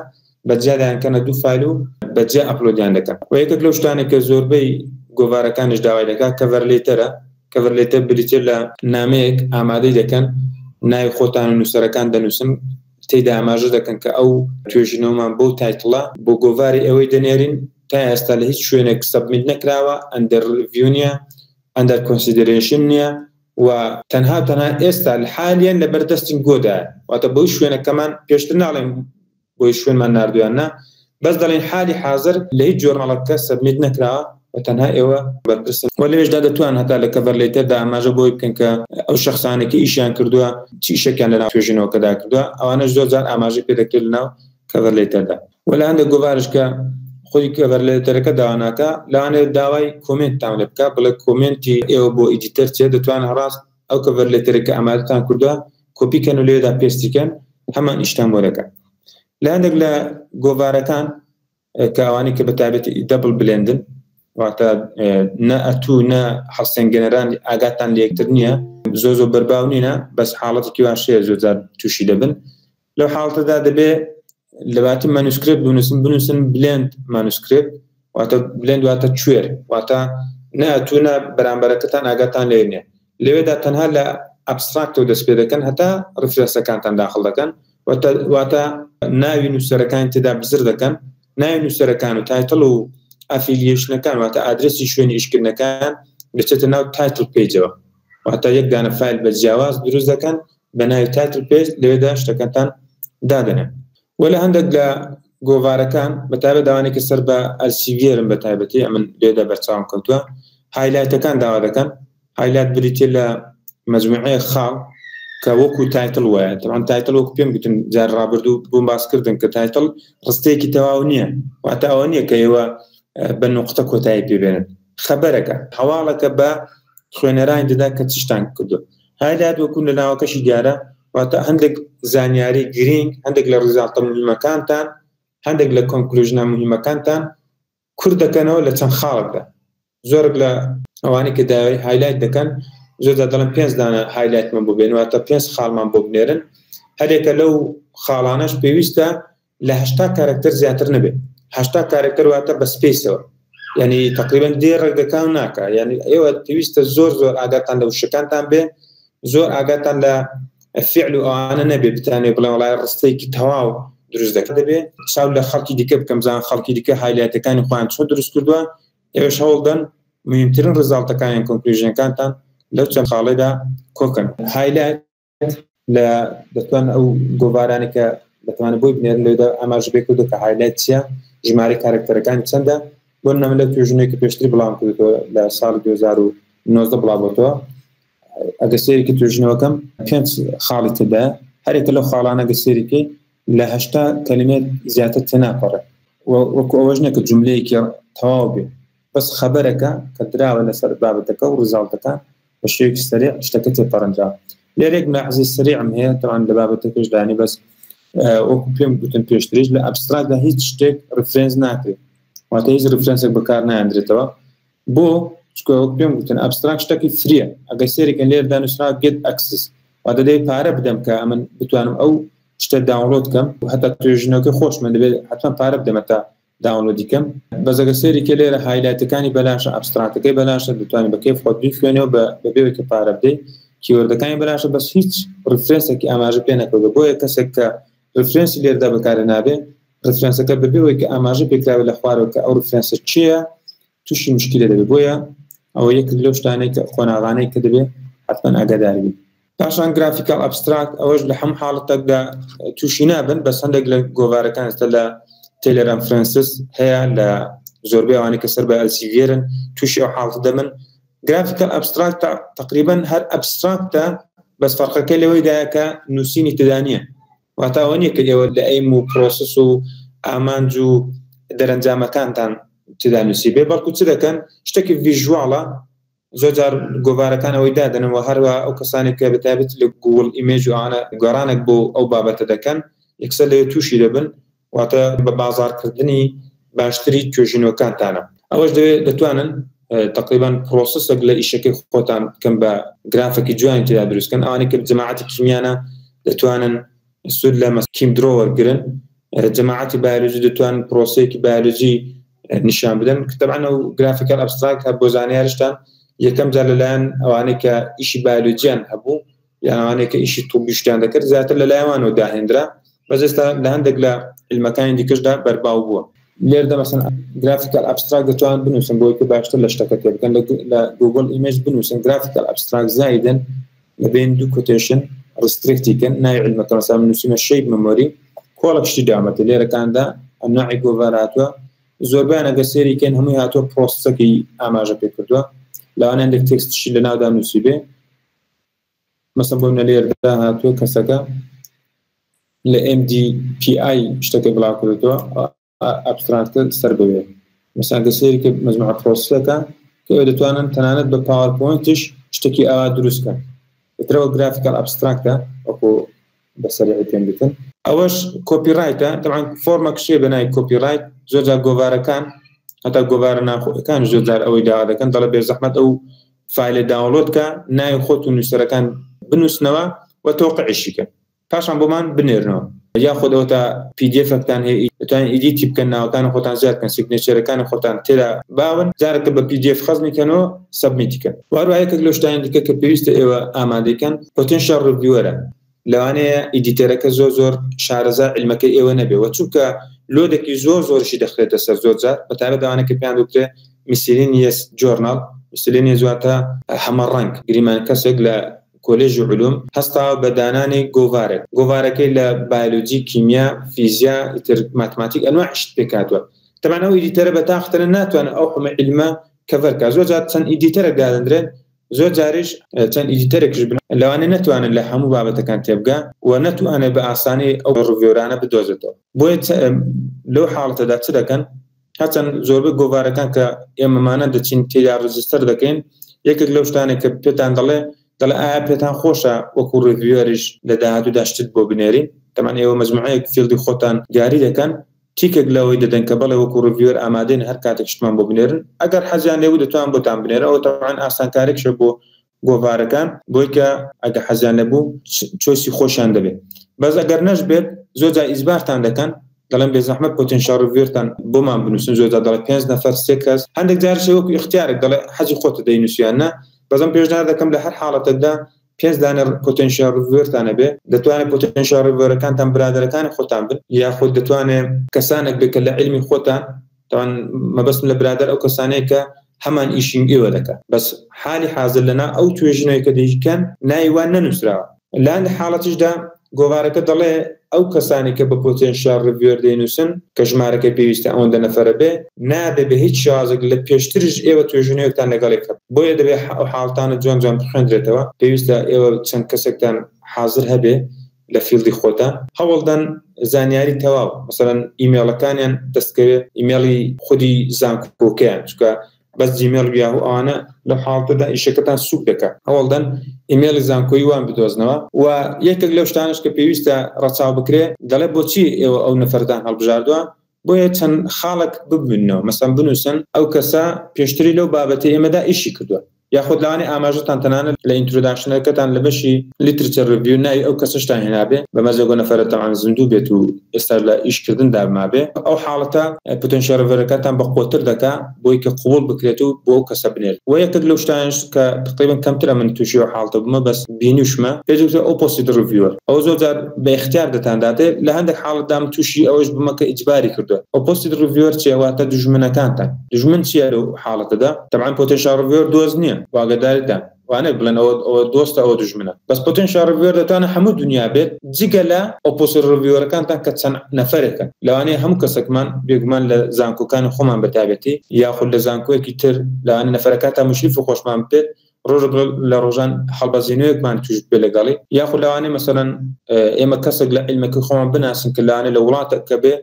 بە جیا دەیانکەنە دوو فایل و بە جیا upload یان دەکەن. و یەکێک لەو شتانێک کە زۆربەی گۆڤارەکانیش داوای دەکات cover letter ە. cover letter بریتیە لە نامەیەک ئامادەی دەکەن، ناوی خۆتان و نووسەرەکان دەنووسن، تێیدا ئاماژە دەکەن کە ئەو توێژینەوەمان بەو title ە بۆ گۆڤاری ئێوەی دەنێرین، تا ئێستا لە هیچ شوێنێک submit نەکراوە، under review نییە، under consideration نییە و تەنها تەنها ئێستا حالیان لە بەردەستین گۆدایە. واتە بۆی شوێنەکەمان پێشتر ناڵێن بۆی شوێنمان ناردویان نا، بەس دەڵێن حالی حاضر لە هیچ journal ەکە submit نەکراوە و تەنها ئێوە بەرپرسن. و لەوێشدا دەتوان هەتا لە cover letter دا ئاماژە بۆی بکەن کە ئەو شەخسانەی کە ئیشیان کردووە چ ئیشێکیان لەناو توێژینەوەکەدا کردووە، ئەوانەش زۆر جار ئاماژەی پێ دەکرێت لەناو cover letter دا. و لە هەندێک گۆڤارش کە خۆی cover letter ەکە داوا ناکا، لەوانەیە داوای comment تان لێ بکا، بڵێ comment ی ئێوە بۆ editor چییە، دەتوان ڕاست ئەو cover letter ە کە ئامادەتان کردووە کۆپی کەن و لێدا paste ی کەن، هەمان ئیشتان بۆ دەکەن. لە هەندێک لە گۆڤارەکان کە ئەوانەی کە بە تایبەتی double blind ن، واتە نە ئەتوو نە هەڵسەنگێنەران ئاگاتان لە یەکتر نییە، زۆر زۆر بەرباو نینە، بەس حاڵەتێکی واش هەیە زۆر جار تووشی دەبن. لەو حاڵەتەدا دەبێ لە باتی manuscript بنووسن، بنووسن blind manuscript، واتە blind واتە کوێر، واتە نە ئەتوو نە بەرامبەرەکەتان ئاگاتان لێ نییە. لەوێدا تەنها لە abstract ەوە دەست پێ دەکەن هەتا reference ەکانتان داخڵ دەکەن، واتە ناوی نووسەرەکانی تێدا بزر دەکەن، ناوی نووسەرەکان و title و affiliation ەکان واتە ئادرسی شوێنی ئیشکردنەکان دەچێتە ناو title page ەوە، واتە یەک دانە file بە جیاواز دروست دەکەن بە ناوی title page، لەوێدا شتەکانتان دادەنێن. و لە هەندێک لە گۆڤارەکان بە تایبەت ئەوانەی کە سەر بە Elsevier ن، بە تایبەتی ئەمن لێدا بەرچاوم کەوتووە، highlight ەکان داوا دەکەن. highlight بریتیە لە مەجموعەیەک خاڵ کە وەکو title وایە. تەبعەن title وەکو پێم گوتن جار ڕابردوو بۆم باس کردن کە title ڕستەیەکی تەواو نییە، واتە ئەوە نییە کە ئێوە بە نوقتە کۆتایی پێبێنن، خەبەرەکە هەواڵەکە بە خوێنەرانی دەدا کە چشتان کردو. highlight وەکو لە ناوەکەشی دیارە، واتە هەندێک زانیاری گرینگ، هەندێک لە result ە مهمەکانتان، هەندێک لە conclusion ە مهمەکانتان کورت دەکەنەوە لە چەند خاڵێکدا. زۆرێک لە ئەوانەی کە داوای highlight دەکەن زۆر جار دەڵێن 5 دانە highlight مان بۆ بێن، واتە 5 خاڵمان بۆ بنێرن. هەرێکە لەو خاڵانەش پێویستە لە 80 کارکتەر زیاتر نەبێت. 80 کارکتەر واتە بە space ەوە، یعنی تقریبا دێڕێک دەکا و ناکا. یعنی ئێوە پێویستە زۆر زۆر ئاگاتان لە وشەکانتان بێ، زۆر ئاگاتان لە فعل و ئەوانە نەبێ بتانێ بڵێن وڵای ڕستەیەکی تەواو دروست دەکەن. دەبێ چاو لە خەڵکی دیکە بکەم، زان خەڵکی دیکە highlight ەکانی خۆیان چۆن دروست کردووە. ئێوەش هەوڵدەن مهمترین result ەکانیان conclusion ەکانتان لەو چەند خاڵێدا کۆکەن. highlight لە دەتوان ئەو گۆڤارانی کە دەتوانێت بۆی بنێرن لەوێدا ئاماژە پێ کردو کە highlight چییە، ژمارەی کارکتەرەکانی چەندە. بۆ نمونە لەو توێژینەوەی کە پێشتر بڵاوم کردووە لە ساڵی 2019 بڵاو بۆتەوە، ئەگەر سەیرێکی توێژینەوەکەم 5 خاڵی تێدایە، هەرێکە لەو خاڵانە ئەگەر سەیرێکی لە 80 کەلیمەت زیاتر تێناپەڕێ، وەکو ئەوەش نییە کە جملەیەکی تەواو بێ، بەس خەبەرەکە کە دراوە لەسەر بابەتەکە و result ەکە بە شێوەیەکی سەریع شتەکە تێپەڕێنراوە. لێرەیەک ملاحەزەی سەریعم هەیە تەوان لە بابەتەکەش دانی، بەس وەکو پێم گوتن پێشتریش لە abstract دا هیچ شتێک reference ناکرێت، واتە هیچ reference ێک بەکار نایەندرێتەوە. بۆ چونکە وەک پێم گوتن abstract شتێکی free یە. ئەگەر سێرێکن لێرەدا نووسرا get access، واتە دەبێت پارە بدەم کە ئەمن بتوانم ئەو شتە download کەم، هەتا توێژینەوەکەی خۆشمە دەبێت حتمما پارە بدەمە تا download ی کەم. بەس ئەگەر سەیری کە لێرە highlight ەکانی بەلاشە، abstract ەکەی بەلاشە، دەتوانانی بە کەیف خۆت بیخوێنەوە بەبێ ئەوەی کە پارە بدەیت. keyword ەکانی بەلاشە، بەس هیچ reference ێکی ئاماژە پێ نەکردووە. بۆیە کەسێک کە reference ی لێرەدا بەکارێ نابێ، reference ەکە بەبێ ئەوەی کە ئاماژە پێکراوە لە خوارەوە کە ئەو reference ە چییە تووشی مشکلە دەبێت. بۆیە ئەوە یەکێک لەو شتانەی کە قۆناغانەی کە دەبێت حتمما ئاگادار بین. پاشان graphical abstract، ئەوەش لە هەموو حاڵەتێکدا تووشی نابن، بەس هەندێک لە گۆڤارەکان ئێستا لە Taylor and Francis هەیە، لە زۆربەی ئەوانەی کە سەر بە Elsevier ن تووشی ئەو حاڵەتە دەبن. graphical abstract تقریبا هەر abstract ە، بەس فەرقەکە لەوەیدایە کە نووسینی تێدا نییە، واتە ئەوە نییە کە ئێوە لە aim و process و ئامانج و دەرەنجامەکانتان تێدا نووسی بێ، بەڵکو چ دەکەن شتێکی visual ە. زۆر جار گۆڤارەکان ئەوەی دادەنن و هەروە ئەو کەسانێک کە بەتایبەت لە Google Image و ئەوانە گۆڕانێک بۆ ئەو بابەتە دەکەن یەکسەر لەوێ تووشی دەبن، واتە بە بازاڕکردنی باشتری توێژینەوەکانتانە. ئەوەش دەوێت دەتوانن تقریبا process ێک لە ئیشەکەی خۆتان بکەن بە گرافێکی جوانی تێدا دروستکەن. ئەوانەی کە جەماعەتی کیمیانە دەتوانن سوود لە ChemDraw وەرگرن، جەماعەتی بایۆلۆجی دەتوانن پرۆسەیەکی بایۆلۆجی نیشان بدەن. تەبعەن ئەو graphical abstract هەر بۆ زانیاریشتان یەکەم جار لەلایەن ئەوانەی کە ئیشی بایۆلۆجیان هەبوو یان ئەوانەی کە ئیشی طبیشتیان دەکرد زیاتر لەلایەنەوە داهێنرا، بەس ئێستا لە هەندێک لە علمەکانی دیکەشدا بەرباو بووە. لێرەدا مەسەن graphical abstract دەتوان بنووسن بۆی کە باشتر لە شتەکە تێ بکەن. لە Google Image بنووسن graphical abstract زایدن لە بین دوو quotation restrict ی کەن ناوی علمەکە، مەسەن نووسیمە shape memory، کۆڵێک شتی دامەتە لێرەکاندا ئەنواعی گۆڤار هاتووە. زۆربیان ئەگەر سێری کەن هەمووی هاتووە process ەکەی ئاماژە پێ کردووە، لەوانەیە هەندێک text شی لە ناودا نووسی بێ. مەسەن بۆ منە لێرەدا هاتووە کەسەکە لە MDPI شتەکەی بڵاو کردووە، abstract ە سەر بەوێ. مەسەن ئەگەر سەیری کە مەجموعە process ەکە کە ئێوە دەتوانن تەنانەت بە PowerPoint یش شتێکی ئاوا دروست کەن. ئیترەوە graphical abstract ە وەکو بە سەریعی پێم گوتن. ئەوەش copyright ە، تەبعەن فۆرمەک شێ بە ناوی copyright. زۆر جار گۆڤارەکان هەتا گۆڤارە ناوخۆیەکان زۆر جار ئەوەی داوا دەکەن، دەڵێ بێزەحمەت ئەو فایلە download کە، ناوی خۆت و نووسەرەکان بنووسنەوە و تەوقعیشی کەن، پاشان بۆمان بنێرنەوە. یاخود ئەوەتا PDF ەکتان هەیە دەتوانن edit ی بکەن، ناوەکانی خۆتان زیاد بکەن، signature ەکانی خۆتان تێدا باون، جارێکە بە PDF خەزنی کەنەوە submit ی کەن. وە هەروەها یەکێک لەو شتانەی دیکە کە پێویستە ئێوە ئامادەی کەن potential reviewer ە. لەوانەیە editor ەکە زۆر زۆر شارەزا عیلمەکەی ئێوە نەبێ وە چونکە load ێکی زۆر زۆرشی دەخرێتە سەر زۆر جار بە تایبەت ئەوانە کە پێیان دەوترێ miscellaneous journal miscellaneous واتە هەمە ڕەنگ گریمان کەسێک لە کۆلێژی علوم هەستاوە بە دانانی گۆڤارێک گۆڤارەکەی لە بایۆلۆجی کیمیا فیزیا ئیتر ماتماتیک ئەنواع شت پێکهاتووە تەبعەن ئەو editor ە بە تاقتەنە ناتوانێت ئەو هەمە عیلمە cover کا زۆر جار چەند editor ێک دادەندرێن زۆر جاریش چەند editor ێکیش بن لەوانەیە نەتوانن لە هەموو بابەتەکان تێبگا و نەتوانێت بە ئاسانی ئەو reviewer انە بدۆزێتەوە. بۆیە لەو حاڵەتەدا چ دەکەن؟ هەرچەند زۆربەی گۆڤارەکان کە ئێمەمانە دەچین تێدا register دەکەین، یەکێک لەو شتانێک کە پێتان دەڵێ، دەڵێ ئایا پێتان خۆشە وەکو reviewer یش لە داهاتوودا شتت بۆ بنێرین؟ تەبعەن ئێوە مەجموعەیەک field ی خۆتان دیاری دەکەن، tick ێک لەوەی دەدەن کە بەڵێ وەکو reviewer ئامادەین هەر کاتێک شتمان بۆ بنێرن، ئەگەر حەزیان لێبوو دەتوان بۆتان بنێرن، ئەوە تەبعەن ئاسانکاریکشە بۆ گۆڤارەکان بۆی کە ئەگەر حەزیان لێبوو choice ی خۆشیان دەبێت، بەس ئەگەر نەشبێت زۆر جار ئیجبارتان دەکەن دەڵێن بێزەحمەت potential reviewer تان بۆمان بنووسن، زۆر جار دەڵێ 5 نەفەر 3 کەس، هەندێک جاریش وەکو ئیختیارێک دەڵێ حەزی خۆتە دەینووسی یان نا، بەس ئەم پێشنیار دەکەم لە هەر حاڵەتێکدا 5 دانە potential reviewer تان هەبێ، دەتوانێت potential reviewer ەکانتان برادەرەکانی خۆتان بن، یاخود دەتوانێت کەسانێک بێت کە لە عیلمی خۆتان، تاوان مەبەستم لە برادەر ئەو کەسانەیە کە هەمان ئیشی ئێوە دەکات، بەس حالی حازر لەنا ئەو توێژینەوەی کە دەیکەن ناوی وان نەنووسراوە. لە هەندێک حاڵەتیشدا گۆڤارەکە دەڵێ ئەو کەسانەی کە بە potential reviewer دەینووسن کە ژمارەکەی پێویستە ئەوەندە نەفەرە بێ، نابێ بە هیچ شێوازێک لە پێشتریش ئێوە توێژینەوەیەکتان لەگەڵی هەبێ. بۆیە دەبێ ئەو حاڵەتانە جوان جوان بخوێندرێتەوە. پێویستە ئێوە چەند کەسێکتان حازر هەبێ لە field ی خۆتان. هەوڵدەن زانیاری تەواو، مەسەلەن ئیمێڵەکانیان دەستکەوێ، ئیمێڵی خودی زانکۆکەیان، چونکە بەس جیمێڵ و یاهو ئەوانە لەو حاڵەتەدا ئیشەکەتان سوک دەکات. هەوڵدەن ئیمێڵی زانکۆی وان بدۆزنەوە. و یەکێک لەو شتانەش کە پێویستە ڕەچاو بکرێ، دەڵێ بۆچی ئێوە ئەو نەفەرەتان هەڵبژاردووە، بۆیە چەند خاڵێک ببیننەوە، مەسەن بنووسن ئەو کەسە پێشتری لەو بابەتەی ئێمەدا ئیشی کردووە، یاخود لەوانەیە ئاماژەتان تەنانەت لە introduction ەکەتان لە بەشی literature review ناوی ئەو کەسەشتان هێنابێ، بە مەرجێک ئەو نەفەرە تەبعەن زیندوو بێت و ئێستا لە ئیشکردندا مابێ، ئەو حاڵەتە potential reviewer ەکانتان بەقوەتر دەکا بۆی کە قبوڵ بکرێت و بۆ ئەو کەسە بنێرن. وە یەکێک لەو شتانەش کە تەقریبەن کەمترە من تووشی ئەو حاڵەتە بوومە بەس بینیوشمە پێی دەگوترێ opposite reviewer، ئەوە زۆر جار بە ئیختیار دەتانداتێ، لە هەندێک حاڵەتدا من تووشی ئەوەش بوومە کە ئیجباری کردووە. opposite reviewer چیە؟ واتە دوژمنەکانتان. دوژمن چیە لەو حاڵەتەدا؟ تەبعەن potential reviewer دۆست نیە بۆ ئاگاداریتان وانەک بڵێن ئەوە ئەوە دۆستە ئەوە دوژمنە، بەس potential reviewer دەتوانێت هەموو دنیا بێت جگە لە opposite reviewer ەکانتان کە چەند نەفەرێکن. لەوانەیە هەموو کەسێکمان بێگومان لە زانکۆکانی خۆمان بەتایبەتی یاخود لە زانکۆیەکی تر لەوانەیە نەفەرەکانتان مشریف و خۆشمان بێت، ڕۆژێک لە ڕۆژان هەڵبەزینەوەیەکمان توش بێ لەگەڵی، یاخود لەوانەیە مەسەلەن ئێمە کەسێک لە عیلمەکەی خۆمان بناسین کە لەوانەیە لە وڵاتێک کە بێ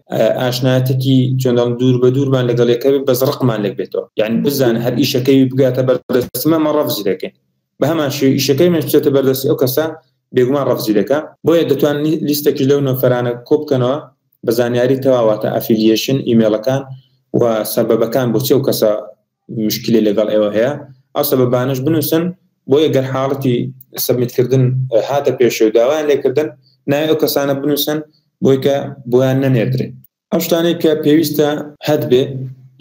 ئاشنایەتێکی چۆن دەڵێم دوور بە دوورمان لەگەڵ یەکە بێ بەس ڕقمان لێک بێتەوە، یعنی بزانە هەر ئیشەکەی بگاتە بەردەستمە مە ڕەفزی دەکەین، بە هەمان شێوە ئیشەکەی من بچێتە بەردەستی ئەو کەسە بێگومان ڕەفزی دەکا. بۆیە دەتوان لیستێکیش لەو نەفەرانە کۆ بکەنەوە بە زانیاری تەواو، واتە affiliation، ئیمێڵەکان و سەبەبەکان بۆچی ئەو کەسە مشکلی لەگەڵ ئێوە هەیە، ئەو سەبەبانەش بنووسن. بۆیە گەر حاڵەتی submit کردن هاتە پێشێ و داوایان لێکردن ناوی ئەو کەسانە بنووسن بۆی کە بۆیان نەنێردرێ. ئەو شتانەی کە پێویستە هەتبێ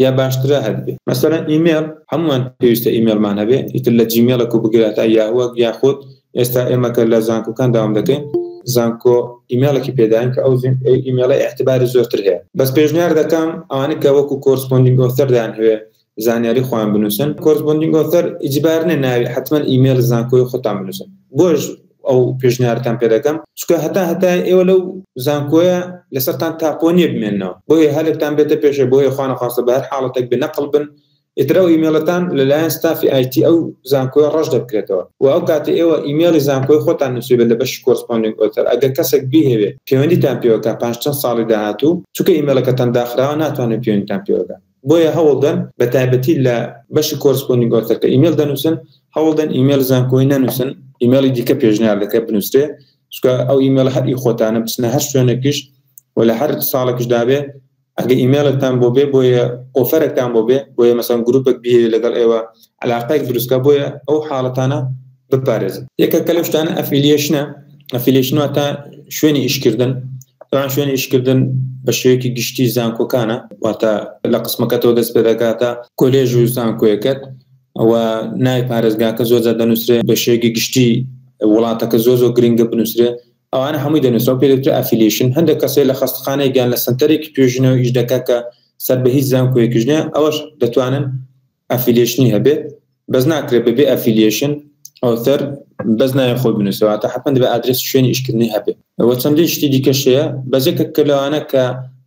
یا باشترە هەتبێ، مەسەلەن ئیمێڵ، هەموومان پێویستە ئیمێڵمان هەبێ، ئیتر لە جیمێڵێک و بگرە تا یاهوەک، یاخود ئێستا ئێمە کە لە زانکۆکان داوام دەکەین زانکۆ ئیمێڵێکی پێداین کە ئەو ئیمێڵە ئیعتباری زۆرتر هەیە. بەس پێشنیار دەکەم ئەوانەی کە وەکو corresponding author دەیانهەوێ زانیاری خۆیان بنووسن، corresponding author ئیجبار نیە ناوی حەتمەن ئیمێڵ زانکۆی خۆتان بنووسن. بۆش ئەو پێشنیارتان پێ دەکەم چونکە هەتا هەتای ئێوە لەو زانکۆیە لەسەرتان تاپۆ نییە بمێننەوە، بۆیە هەلێکتان بێتە پێشێ، بۆیە خوانەخواستە بە هەر حاڵەتێک بێ نەقڵ بن، ئیتر ئەو ئیمێڵەتان لەلایەن ستافی IT ئەو زانکۆیە ڕەش دەبکرێتەوە و ئەو کاتەی ئێوە ئیمێڵی زانکۆی خۆتان نووسیبێت لە بەشی corresponding author ئەگەر کەسێک بیهەوێ پەیوەندیتان پێوە کا پاش چەند ساڵی داهاتوو چونکە ئیمێڵەکەتان داخراوە ناتوانێت پەیوەندیتان پێوە کا. بۆیە هەوڵدەن بە تایبەتی لە بەشی corresponding author کە ئیمێڵ دەنووسن هەوڵدەن ئیمێڵ زانکۆی نەنووسن، ئیمێڵی دیکە پێشنیار دەکرێت بنووسرێ، چونکە ئەو ئیمێڵ هەر ئی خۆتانە بچنە هەر شوێنێکیش و لە هەر ساڵێکیش دابێ ئەگە ئیمێڵێکتان بۆ بێ بۆیە offer ێکتان بۆ بێ بۆیە مەسەن گروپێک بێ لەگەڵ ئێوە علاقەیەک دروستکە، بۆیە ئەو حاڵەتانە بپارێزن. یەکێکە لەو شتانە affiliation ە. Affiliation واتە شوێنی ئیشکردن. طبعا شوێنی ئیشکردن بە شێوەیەکی گشتی زانکۆکانە، واتە لە قسمەکەتەوە دەست پێ دەکاتە کۆلێژ و زانکۆیەکەت و ناوی پارێزگاکە زۆر جار دەنووسرێ بە شێوەیەکی گشتی وڵاتەکە زۆر زۆر گرنگە بنووسرێ، ئەوانە هەمووی دەنووسرا پێ دەوترێ affiliation. هەندێک کەسێ لە خەستەخانەیەک یان لە سەنتەرێکی توێژینەوە ئیش دەکات کە سەر بە هیچ زانکۆیەکیش نییە، ئەوەش دەتوانن affiliation ی هەبێت، بەس ناکرێت بەبێ affiliation author بەس ناوی خۆی بنووسێ، واتە حتمما دەبێت ئادرێسی شوێنی ئیشکردنی هەبێ. وە چەندین شتی دیکەش هەیە، بەس یەکێک لەوانە کە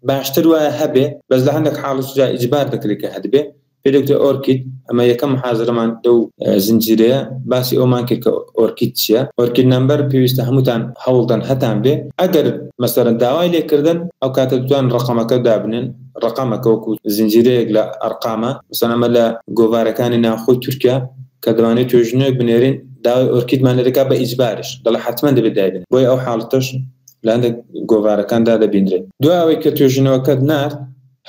باشتر وایە هەبێ، بەس لە هەندێک حاڵەتدا ئیجبار دەکرێت کە هەبێ، پێ دەوترێ ORCID. ئەمە یەکەم محازرەمان لەو زنجیرەیە باسی ئەومان کرد کە ORCID چییە. ORCID number پێویستە هەمووتان هەوڵدەن هەتان بێ. ئەگەر مەسەرەن داوای لێکردن ئەو کاتە دەتوان ڕقەمەکە دابنێن، ڕقەمەکە وەکو زنجیرەیەک لە ئەرقامە. مەسەلەن ئەمە لە گۆڤارەکانی ناوخۆی تورکیا کە دەوانێت توێژینەوەیەک بنێرین داوای ORCID مان لێ دەکات بە ئیجباریش دەڵێ حتمما دەبێت دایبنێن، بۆیە ئەو حاڵەتەش لە هەندێک گۆڤارەکاندا دەبینرێت. دوای ئەوەی کە توێژینەوەکەت نارد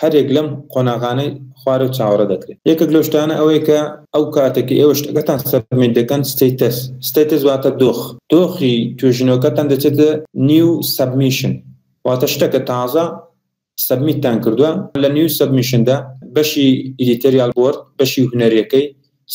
هەرێک لەم قۆناغانەی خوارەوە چاوەڕێ دەکرێت. یەکێک لەو شتانە ئەوەیە کە ئەو کاتێک کە ئێوە شتەکەتان submit دەکەن status، status واتە دۆخ، دۆخی توێژینەوەکەتان دەچێتە new submission، واتە شتەکە تازە submit تان کردووە. لە new submission دا بەشی editorial board، بەشی هونەریەکەی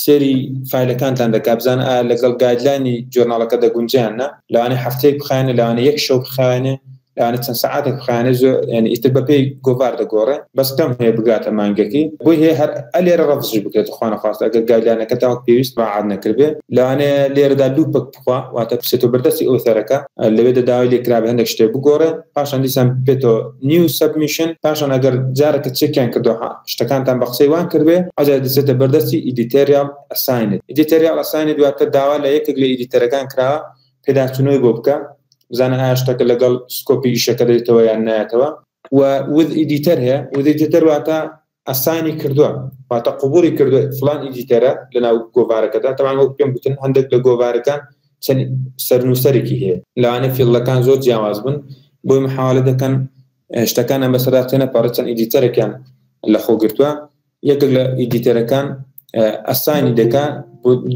سێری فایلەکانتان دەکات بزانە ئایا لەگەڵ guideline ی journal ەکە دەگونجیان نا. لەوانەیە هەفتەیەک بخایەنێ، لەوانەیە یەک شەو بخایەنێ، لەوانەیە چەند سەعاتێک بخایەنێ، زۆر یعنی ئیتر بەپێی گۆڤار دەگۆڕێ، بەس کەم هەیە بگاتە مانگەکی. بۆی هەیە هەر ئەلێرە ڕەفزیش بکرێت خوا نەخواستە ئەگەر guideline ەکە تا وەک پێویست ڕاعات نەکردبێ. لەوانەیە لێرەدا loop ێک بخوا، واتە بچێتەوە بەردەستی author ەکە، لەوێدا داوای لێ کرابێ هەندێک شتێک بگۆڕێ، پاشان دیسان بێتەوە new submission. پاشان ئەگەر جارێکە چێکیان کردو شتەکانتان بە قسەی وان کردبێ، ئەوجا دەچێتە بەردەستی editorial assigned. Editorial assigned واتە داوا لە یەکێک لە editor ەکان کراوە پێداچوونەوەی بۆ بکە، بزانە ئایا شتەکە لەگەڵ scope ی ئیشەکە دێتەوە یان نایەتەوە. و with editor هەیە. With editor واتە assign ی کردووە، واتە قبوڵی کردووە فلان editor ە لەناو گۆڤارەکەدا. تەبعەن وەک پێم گوتن هەندێک لە گۆڤارەکان چەند سەرنووسەرێکی هەیە، لەوانەیە field ەکان زۆر جیاواز بن، بۆی محاولە دەکەن شتەکانیان بەسەردا تێنەپەڕێت، چەند editor ێکیان لەخۆ گرتووە. یەکێک لە editor ەکان assign ی دەکا،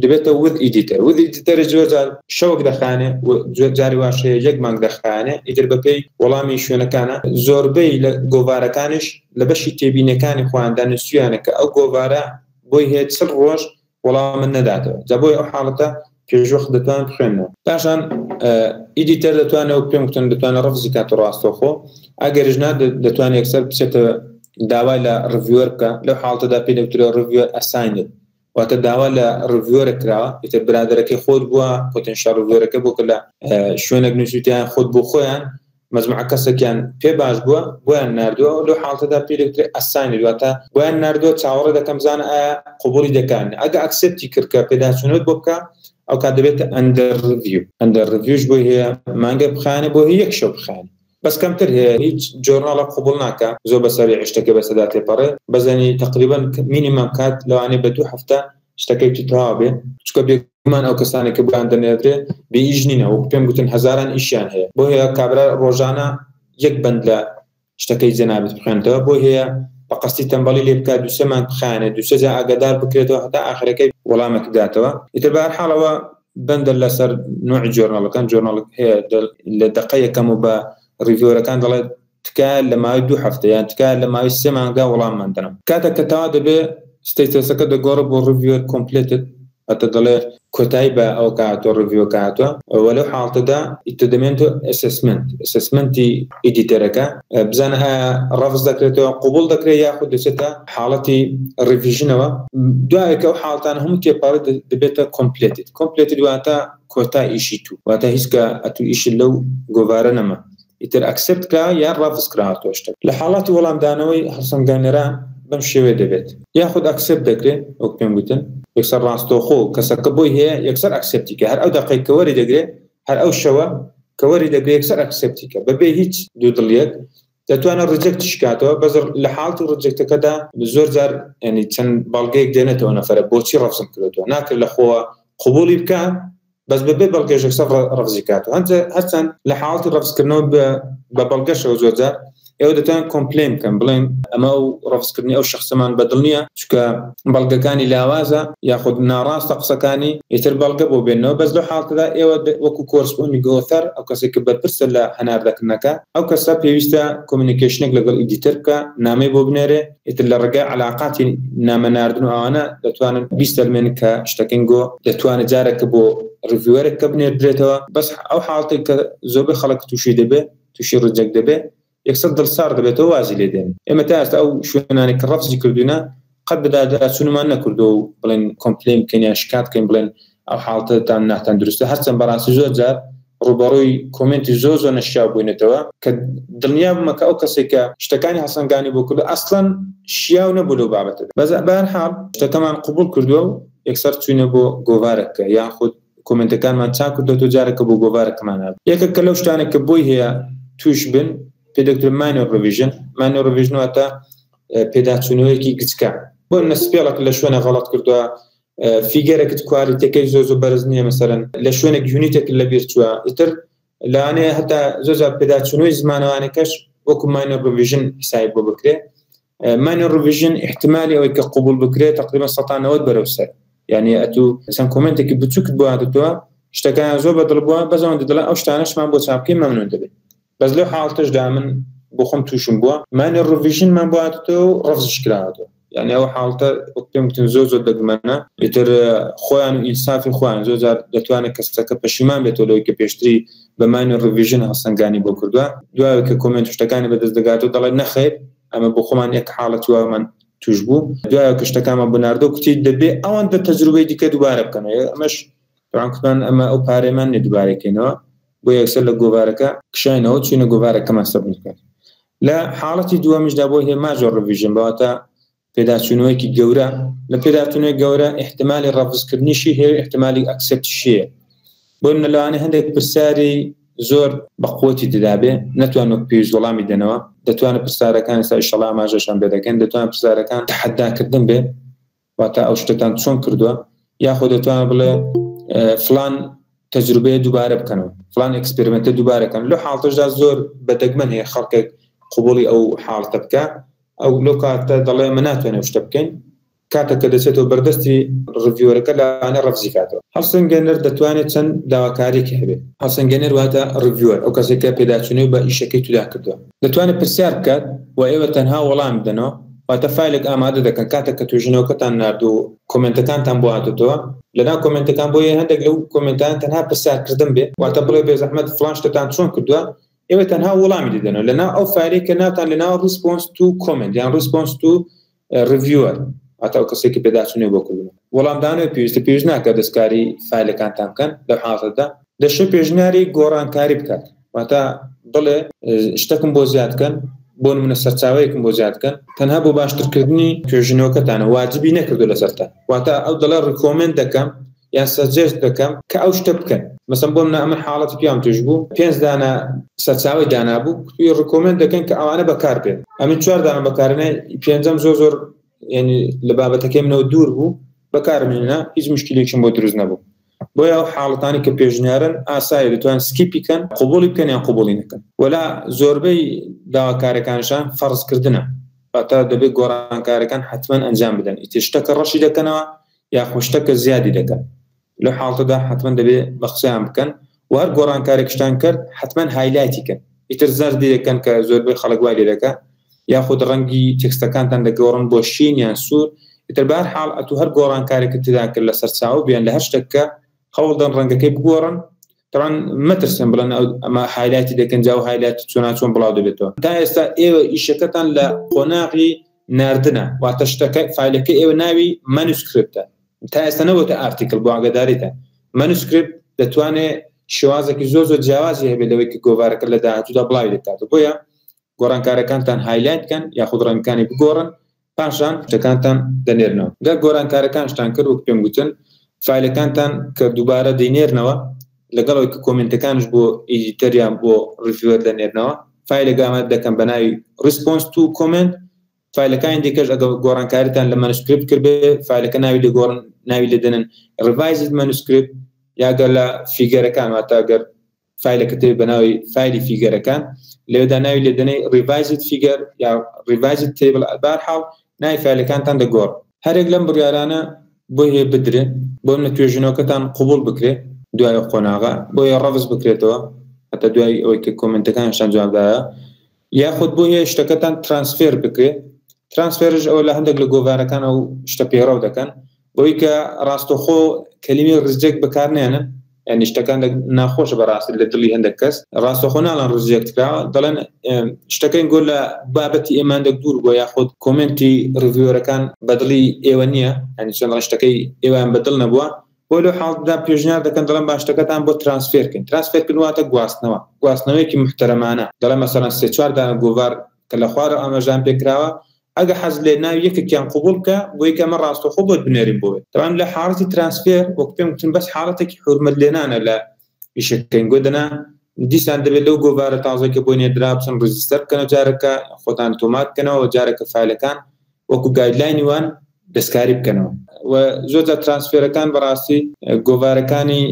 دەبێتە with editor. With editor زۆر جار شەوەک دەخانێ و زۆر جاری واش هەیە یەک مانگ دەخایەنێ، ئیتر بەپێی وەڵامی شوێنەکانە. زۆربەی لە گۆڤارەکانیش لە بەشی تێبینەکانی خۆیاندا نووسویانە کە ئەو گۆڤارە بۆی هەیە 40 ڕۆژ وەڵامت نەداتەوە، جا بۆی ئەو حاڵەتە پێشوەخت دەتوان بخوێنەوە. پاشان editor دەتوانێت وەک پێم گوتن دەتوانێت ڕەفزی کات و ڕاستەوخۆ، ئەگەرش نا دەتوانێت یەکسەر بچێتە داوای لە reviewer بکە. لەو حاڵەتەدا پێی دەوترێت reviewer assigned، واتە داوا لە reviewer ە کراوە، ئیتر برادەرەکەی خۆت بووە، potential reviewer ەکە بوو کە لە شوێنێک نووسیتیان خۆت بۆ خۆیان مەجموعە کەسێکیان پێ باش بووە بۆیان ناردووە. لەو حاڵەتەدا پێی دەوترێت assigned، واتە بۆیان ناردووە چاوەڕێ دەکەم بزانە ئایا قبوڵی دەکان. ئەگە accept ی کرد کە پێداچوونەوەت بۆ بکە، ئەو کات دەبێتە under review. Under review ش بۆی هەیە مانگێک بخایەنێ، بۆ هەیە یەک شەو بخایەنێ، بەس کەمتر هەیە. هیچ journal ە قبوڵ ناکە زۆر بە سەریع شتەکە بەسەدا تێپەڕێ، بەزەنی تقریبا minimum کات لەوانەیە بە 2 هەفتە شتەکەی تەواو بێ، چونکە بێگومان ئەو کەسانێک کە بۆیان دەنێردرێ بێ ئیش نینە، وەکو پێم گوتن هەزاران ئیشیان هەیە. بۆ هەیە کابرا ڕۆژانە یەک بەند لە شتەکەی جەنابت بخوێنێتەوە، بۆ هەیە بە قەستی تەمبەڵی لێ بکات 2-3 مانگ بخایەنێ، 2-3 جار ئاگادار بکرێتەوە هەتا ئاخرەکەی وەڵامێک بداتەوە. ئیتر بە هەر حاڵەوە بەندە لەسەر نوعی journal ەکان. Journal هەیە لە دەقە یەکەم و بە reviewer ەکان دەڵێت تکایە لە ماوەی 2 هەفتە یان تکایە لە ماوەی 3 مانگدا وەڵاممان دەنەوە. کاتێک کە تەواو دەبێ status ەکە دەگۆڕێ بۆ review completed، واتە دەڵێ کۆتایی بە ئەوە کە هاتووە review ەکە هاتووە. وە لەو حاڵەتەدا ئیتر دەمێنێتەوە assessment، assessment ی editor ەکە بزانە ئایا ڕەفز دەکرێتەوە، قبوڵ دەکرێت، یاخود دەچێتە حاڵەتی revision ەوە. دوایەکە ئەو حاڵەتانە هەموو تێپەڕێت دەبێتە completed. Completed واتە کۆتا ئیشی تو، واتە هیچ کە ئەتو ئیشت لەو گۆڤارە نەما، ئیتر accept کرا یان ڕەفز کرا تۆ شتەکە. لە حاڵاتی وەڵامدانەوەی هەڵسەنگانەران بەم شێوەیە دەبێت، یاخود accept دەکرێت وەک پێم گوتن یەکسەر ڕاستەوخۆ کەسەکە بۆی هەیە یەکسەر accept ی کە، هەر ئەو دەقەی کە وەری دەگرێ، هەر ئەو شەوە کە وەری دەگرێ یەکسەر accept ی کە بەبێ هیچ دوودڵیەک. دەتوانێت reject یش کاتەوە، بەس لە حاڵەتی reject ەکەدا زۆر جار ینی چەند بەڵگەیەک دێنێتەوە نەفەرە بۆچی ڕەفزم کردووە، ناکرێت لە خۆوە قبوڵی بکە بەس بەبێ بەڵگەش یەکسەر ڕەفزی کاتەوە. هەرچەند لە حاڵەتی ڕەفزکردنەوە بە بەڵگەشەوە زۆر جار ئێوە دەتوان complain بکەن بڵێن ئەمە ئەو ڕەفزکردنی ئەو شخصەمان بەدڵ نییە، چونکە بەڵگەکانی لاوازە یاخود ناڕاستە قسەکانی، ئیتر بەڵگە بۆ بێننەوە. بەس لەو حاڵەتەدا ئێوە وەکو corresponding author، ئەو کەسێک کە بەرپرسە لە هەناردەکردنەکە، ئەو کەسە پێویستە communication ێک لەگەڵ editor بکا، نامەی بۆ بنێرێ، ئیتر لە ڕێگای عەلاقاتی نامە ناردن و ئەوانە دەتوانن بیسەلمێنن کە شتەکەین گۆ دەتوانێت جارێکە بۆ reviewer ێک کە بنێردرێتەوە. بەس ئەو حاڵەتێک کە زۆربەی خەڵک تووشی دەبێ، تووشی reject دەبێ، یەکسەر دڵسارد دەبێتەوە وازی لێ دێنن. ئێمە تا ئێستا ئەو شوێنانەی کە ڕەفزی کردوونە قەت بەداداچوونمان نەکردووە و بڵێن complain بکەین یان شکات بکەین بڵێن ئەو حاڵەتەتان ناتان دروستە، هەرچەند بەڕاستی زۆر جار ڕووبەڕووی comment ی زۆر زۆر نەشیاو بووینەتەوە کە دڵنیا بوومە کە ئەو کەسێک کە شتەکانی هەڵسەنگانی بۆ کردو ئەسڵەن شیاو نەبوو لەو بابەتەدا. بەس بەهەرحاڵ شتەکەمان قبوڵ کردووە و یەکسەر چووینە بۆ گۆڤارەکە یاخود comment ەکانمان چاک کردۆتەوە جارێکە بۆ گۆڤارەکەمان هات. یەکێکە لەو شتانە کە بۆی هەیە توش بن پێ دەکترێت minor revision. Minor revision واتە پێداچوونەوەیەکی گچکە. بۆ نمونە spell ێک لە شوێنە غەڵەت کردووە، figure ێکت quality ەکەی زۆر زۆر بەرز نییە، مەسەلەن لە شوێنێک unit ێک لە بیر چووە، ئیتر لەوانەیە هەتا زۆر جار پێداچوونەوەی زمانەوانەکەش وەکو minor revision حسابی بۆ بکرێ. Minor revision احتمالی ئەوەی کە قبول بکرێت تقریبا 190 بەرەو سەر، یعنی ئەتوو چەند comment ێکی بچووکت بۆ هاتووە شتەکان زۆر بەدڵ بووە، بەس ئەوەندە دەڵێن ئەو شتانەشمان بۆ چاپ بکەین مەمنون دەبێت. بەس لەو حاڵەتەشدا من بۆ خۆم تووشم بووە minor revision مان بۆ هاتووە و ڕەفزش کراوەتەوە. یعنی ئەو حاڵەتە وەک پێم گوتن زۆر زۆر دەگمەنە، ئیتر خۆیان و ئینسافی خۆیان زۆر جار دەتوانێت کەسەکە پەشیمان بێتەوە لەوەی کە پێشتری بە minor revision هەڵسەنگانی بۆ کردووە، دوای کە comment شتەکانی بەدەست دەگاتەوە دەڵێت نەخێر ئەمە بۆ خۆمان یەک حاڵەتی وامان توش بوو، دوای کە شتەکانمان بۆ ناردەوە کوتی دەبێ ئەوەندە تەجروبەی دیکە دووبارە بکەنەوە. ئەمەش طبعا کوتمان ئەمە ئەو پارەیەمان نییە دووبارە کەینەوە، بۆ یەکسەر لە گۆڤارەکە کشاینەوە چوینە گۆڤارەکەمان submit کرد. لە حاڵەتی دووەمیشدا بۆ هەیە major revision، بەواتە پێداچوونەوەیەکی گەورە. لە پێداچوونەوەی گەورە احتمالی ڕەفزکردنیشی هەیە و احتمالی accept یشی هەیە. بۆ نمونە لەوانەیە هەندێک پرسیاری زۆر بە قوتی دەدابێ نەتوان وەک پێویست وەڵامی دەنەوە، دەتوانێت پرسیارەکان ئێستا ئیشەڵا ئاماژەشان پێ دەکەن، دەتوانێت پرسیارەکان تەحەداکردن بێ، واتە ئەو شتەتان چۆن کردووە، یاخۆ دەتوانێت بڵێ فلان تەجروبەیە دووبارە بکەنەوە، فلان experiment ە دووبارە کەن. لەو حاڵەتەشدا زۆر بە دەگمەن هەیە خەڵکێک قبوڵی ئەو حاڵەتە بکە، ئەو لەو کاتە دەڵێ من ناتوانێت شتە بکەین. کاتێک کە دەچێتەوە بەردەستی reviewer ەکە لەوانەیە ڕەفزی کاتەوە. هەڵسەنگێنەر دەتوانێت چەند داواکاریەکی هەبێت. هەڵسەنگێنەر واتە reviewer، ئەو کەسێک کە پێداچوونەوەی بە ئیشەکەی تودا کردووە، دەتوانێت پرسیار بکات و ئێوە تەنها وەڵام بدەنەوە. واتە فایلێک ئامادە دەکەن کاتێک کە توێژینەوەکەتان نارد و comment ەکانتان بۆ هاتۆتەوە، لەناو comment ەکان بۆیە هەندێک لەو comment ان تەنها پرسیارکردن بێ، واتە بڵێ بێزەحمەت فڵان شتەتان چۆن کردووە، ئێوە تەنها وەڵامی دەدەنەوە لەناو ئەو فایلەی کە ناوتان لەناو response to comment یان response to reviewer، واتە ئەو کەسێک کە پێداچوونەوەی بۆ کردوون. وەڵامدانەوەی پێویستە، پێویست ناکات دەستکاری فایلەکانتان بکەن لەو حاڵەتەدا. دەشێ پێشنیاری گۆڕانکاری بکات، واتە بڵێ شتەکم بۆ زیاد کەن، بۆ نمونە سەرچاوەیەکم بۆ زیاد کەن، تەنها بۆ باشترکردنی توێژینەوەکەتانە، واجبی نەکردو لەسەرتان. واتە ئەو دەڵێ recommend دەکەم یان suggest دەکەم کە ئەو شتە بکەن. مەسەن بۆ منە ئەمن حاڵەتی پیام توش بوو، 5 دانە سەرچاوەی دانابوو، کوتی recommend دەکەن کە ئەوانە بەکار بێن، ئەمن 4 دانە بەکارێنە، پێنجەم زۆر زۆر یعنی لە بابەتەکەی منەوە دوور بوو، بەکارم هێنا، هیچ مشکلێکم بۆ دروست نەبوو. بۆیە ئەو حاڵەتانی کە پێشنیارن ئاسایی دەتوان skip ی کەن، قبوڵی بکەن یان قبوڵی نەکەن. وەلا زۆربەی داواکارەکانشان فەرزکردنە، واتە دەبێت گۆڕانکارەکان حتمما ئەنجام بدەن، ئیتر شتەکە ڕەشی دەکەنەوە یاخۆ شتەکە زیادی دەکەن. لەو حاڵەتەدا حتمما دەبێت بە قسەیان بکەن و هەر گۆڕانکارێکشتان کرد حتمما highlight ی کەن، ئیتر زەردی دەکەن کە زۆربەی خەڵک وای لێ دەکا، یاخود ڕەنگی text ەکانتان دەگۆڕن بۆ شین یان سوور. ئیتر بە هەر حاڵ ئەتوو هەر گۆڕانکارێکت تێدا کرد لە سەرچاوە بیان لە هەر شتێک کە هەوڵدەن ڕەنگەکەی بگۆڕن، طبعا مەترسن بڵێن ئەمە highlight ی دەکەن، جا ئەو highlight چۆنا چۆن بڵاو دەبێتەوە. تا ئێستا ئێوە ئیشەکەتان لە قۆناغی ناردنە، واتە شتەکە فایلەکە ئێوە ناوی manuscript ە، تا ئێستا نەبۆتە article. بۆ ئاگاداریتان manuscript دەتوانێت شێوازێکی زۆر زۆر جیاوازی هەبێت لەوەی کە گۆڤارەکە لە داهاتوودا بڵاوی دەکاتەوە. بۆیە گۆڕانکارەکانتان highlight بکەن یاخود ڕەنگەکانی بگۆڕن، پاشان شتەکانتان دەنێرنەوە. گەر گۆڕانکارەکانشتان کرد وەک پێم گوتن فایلەکانتان کە دووبارە دەینێرنەوە لەگەڵ ئەوەی کە comment ەکانش بۆ editor یان بۆ reviewer دەنێرنەوە، فایلێک ئامادە دەکەن بە ناوی response to comment. فایلەکانی دیکەش ئەگەر گۆڕانکاریتان لە manuscript کردبێ فایلەکە ناوی لێگۆڕن، ناوی لێدەنن revised manuscript، یا گەر لە figure ەکان، واتە گەر فایلەکە تێ بەناوی فایلی figure ەکان، لەوێدا ناوی لێدەنەی revised figure یا revised table، بارحاڵ ناوی فایلەکانتان دەگۆڕ. هەرێک لەم بڕیارانە بۆی هەیە بدرێ، بۆ منە توێژینەوەکەتان قوبول بکرێ دوای قۆناغە، بۆیە ڕەفز بکرێتەوە هەتا دوای ئەوەی کە comment ەکانشان جوابدایە، یاخود بۆ هەیە شتەکەتان transfer بکرێ. transfer ش ئەوە لە هەندێک لە گۆڤارەکان ئەو شتە پەیڕەو دەکەن بۆی کە ڕاستەخۆ کەلیمەی reject بەکارنێنن، یعنی شتەکان ناخۆشە بەڕاستی لە دڵی هەندێک کەس ڕاستەخۆ ناڵێن reject کراوە، دەڵێن شتەکەین گۆ لە بابەتی ئێماندێک دوور بووە، یاخود comment ی reviewer ەکان بەدڵی ئێوە نییە، یعنی چۆن دەڵێن شتەکەی ئێوەیان بەدڵ نەبووە. بۆ لەو حاڵەتدا پێشنیار دەکەن دەڵێن با شتەکەتان بۆ transfer کەین. transfer کردن واتە گواستنەوە، گواستنەوەیەکی محتەرەمانە. دەڵێن مەسەڵەن 3-4 دانە گۆڤار کە لە خوارەوە ئاماژەیان پێکراوە، ئەگە حەز لێ ناوی یەکێکیان قبوڵ بکە بۆی کە ئەمە ڕاستەوخۆ بۆت بنێرین بۆ. تەبعەن لە حاڵەتی transfer وەک پێم گوتن بەس حاڵەتێکی حورمەت لێنانە لە ئیشەکەین، گۆ دەنا دیسان دەبێت لەو گۆڤارە تازەی کە بۆی نێردرا بچن register بکەنەوە، جارەکە خۆتان تۆمار بکەنەوە، جارەکە فایلەکان وەکو guideline ی وان دەستکاری بکەنەوە. و زۆر جار transfer ەکان بەڕاستی گۆڤارەکانی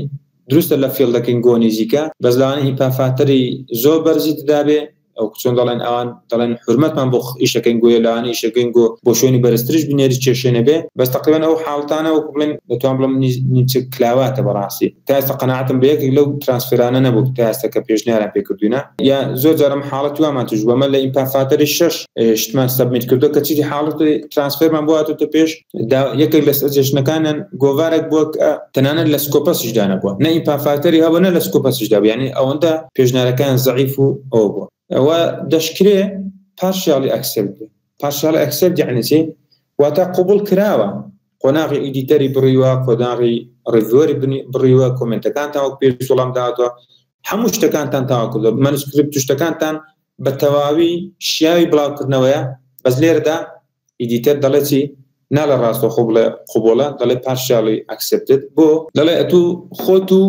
دروستە لە field ەکەین گۆ نزیکە، بەس لەوانە impact factor ی زۆر بەرزی تدابێ، ئەو چۆن دەڵێن ئەوان دەڵێن حورمەتمان بۆ ئیشەکەین گۆیە، لەوانە ئیشەکەین گۆ بۆ شوێنی بەرزترش بنێری کێشەی نەبێ، بەس تقریبا ئەو حاڵتانە وەکو بڵێن دەتوان بڵێم نیمچە کلاواتە بەڕاستی. تا ئێستا قەناعەتم بە یەکێک لەو transfer انە نەبوو تا ئێستا کە پێشنیاریان پێ کردوینە، یا زۆر جارم حاڵەتی وامان توش بوو، ئەمە لە impact factor ی 6 شتمان submit کردو کە چیدی حاڵەتی transfer مان بۆ هاتۆتە پێش، یەکێک لە suggestion ەکانیان گۆڤارێک بووە کە تەنانەت لە Scopus یشدا نەبووە، نە impact factor ی هەبوو نە لە Scopus یشدا بوو، یعنی ئەوەندە پێشنیارەکان زەعیف و ئەوە بووە. ئەوە دەشکرێ partially accept بێ. partially accept یعنی چی؟ واتە قوبول کراوە، قۆناغی editor ی بڕیوە، قۆناغی reviewer ی بڕیوە، comment ەکانتان وەک پێویست وەڵام داوەتەوە، هەموو شتەکانتان تەواو کردووە، manuscript و شتەکانتان بە تەواوی شیاوی بڵاوکردنەوەیە، بەس لێرەدا editor دەڵێ چی؟ ناڵێ ڕاستەوخۆ بڵێ قوبوڵە، دەڵێ partially accepted. بۆ؟ دەڵێ ئەتوو خۆت و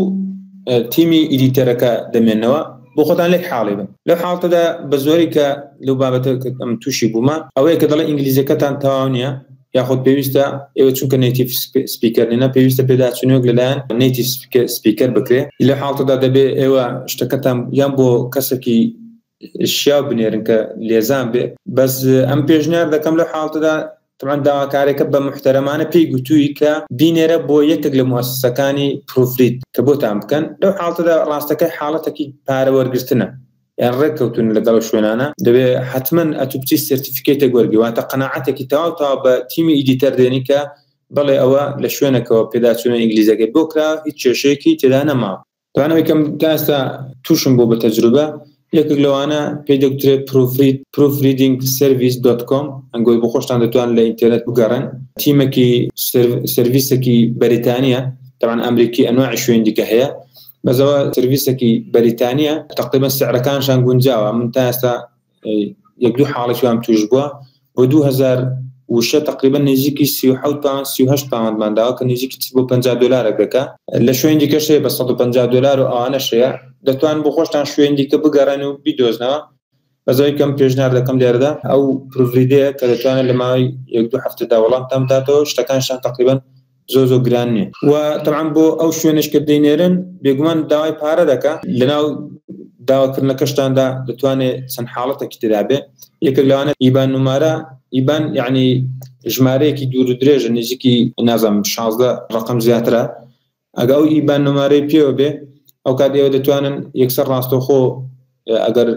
تیمی editor ەکە دەمێنەوە بۆ خۆتان لێک حاڵی بن. لەو حاڵتەدا بە زۆری کە لەو بابەتە کە ئەم تووشی بوومە ئەوەیە کە دەڵێ ئینگلیزیەکەتان تەواو نییە، یاخود پێویستە ئێوە چونکە native speaker نینە پێویستە پێداچوونەوەک لەلایەن native speaker بکرێ. لەو حاڵتەدا دەبێ ئێوە شتەکەتان یان بۆ کەسێکی شیاو بنێرن کە لێزان بێ. بەس ئەم پێشنیار دەکەم لەو حاڵتەدا طبعا داواکارەکە بە محتەرەمانە پێی گوتووی کە بینێرە بۆ یەکێک لە موسسەکانی proofread کە بۆتان بکەن. لەو حاڵتەدا ڕاستەکەی حاڵەتێکی پارە وەرگرتنە، یان ڕێککەوتون لەگەڵ شوێنانە، دەبێ حتمما ئەتوو بچی certificate ێک وەرگری، واتە قەناعەتێکی تەواو تەواو بە تیمی editor دێنی کە بەڵێ ئەوە لە شوێنێکەوە پێداچوونە ئینگلیزەکەی بۆ کرا، هیچ کێشەیەکی تێدا نەماوە. توانەوەی کەم تا ئێستا تووشم بوو بە تەجروبە، یەکێک لەوانە پێی دەگوترێت proofread، proofreading service dot com، ئەنگۆی بۆ خۆشتان دەتوان لە ئینتەرنێت بگەڕێن. تیمێکی سێرڤیسێکی بەریتانیە، تەبعەن ئەمریکی ئەنواعی شوێن دیکە هەیە، بەس ئەوە سێرڤیسێکی بەریتانیە، تەقریبەن سعرەکانشان گونجاوە. من تا ئێستا یەک دوو حاڵێکی وام توش بووە، بۆ 2000 وشە تقریبا نزیکی 37 پاوەند 38 پاوەندمان داوە کە نزیکی بۆ 50 دلارێک دەکا. لە شوێن دیکەش هەیە بە 150 دلار و ئەوانەش هەیە، دەتوان بۆ خۆشتان شوێن دیکە بگەڕێن و بیدۆزنەوە. بەس ئەوەی کەم پێشنیار دەکەم لێرەدا ئەو proofread ەیە کە دەتوانێت لە ماوەی یەک دوو هەفتەدا وەڵامتان بداتەوە، شتەکانشان تقریبا زۆر زۆر گران نییە. و طبعا بۆ ئەو شوێنش کە دەینێرن بێگومان داوای پارە دەکا، لەناو داواکردنەکەشتاندا دەتوانێت چەند حاڵەتێکی تێدا بێ. یەکێک لەوانە IBAN نمارە، IBAN یعنی ژمارەیەکی دوور و درێژە، نزیکی نازانم 16 ڕقم زیاترە. ئەگە ئەو IBAN نمارەی پێوە بێ ئەو کات ئێوە دەتوانن یەکسەر ڕاستەوخۆ ئەگەر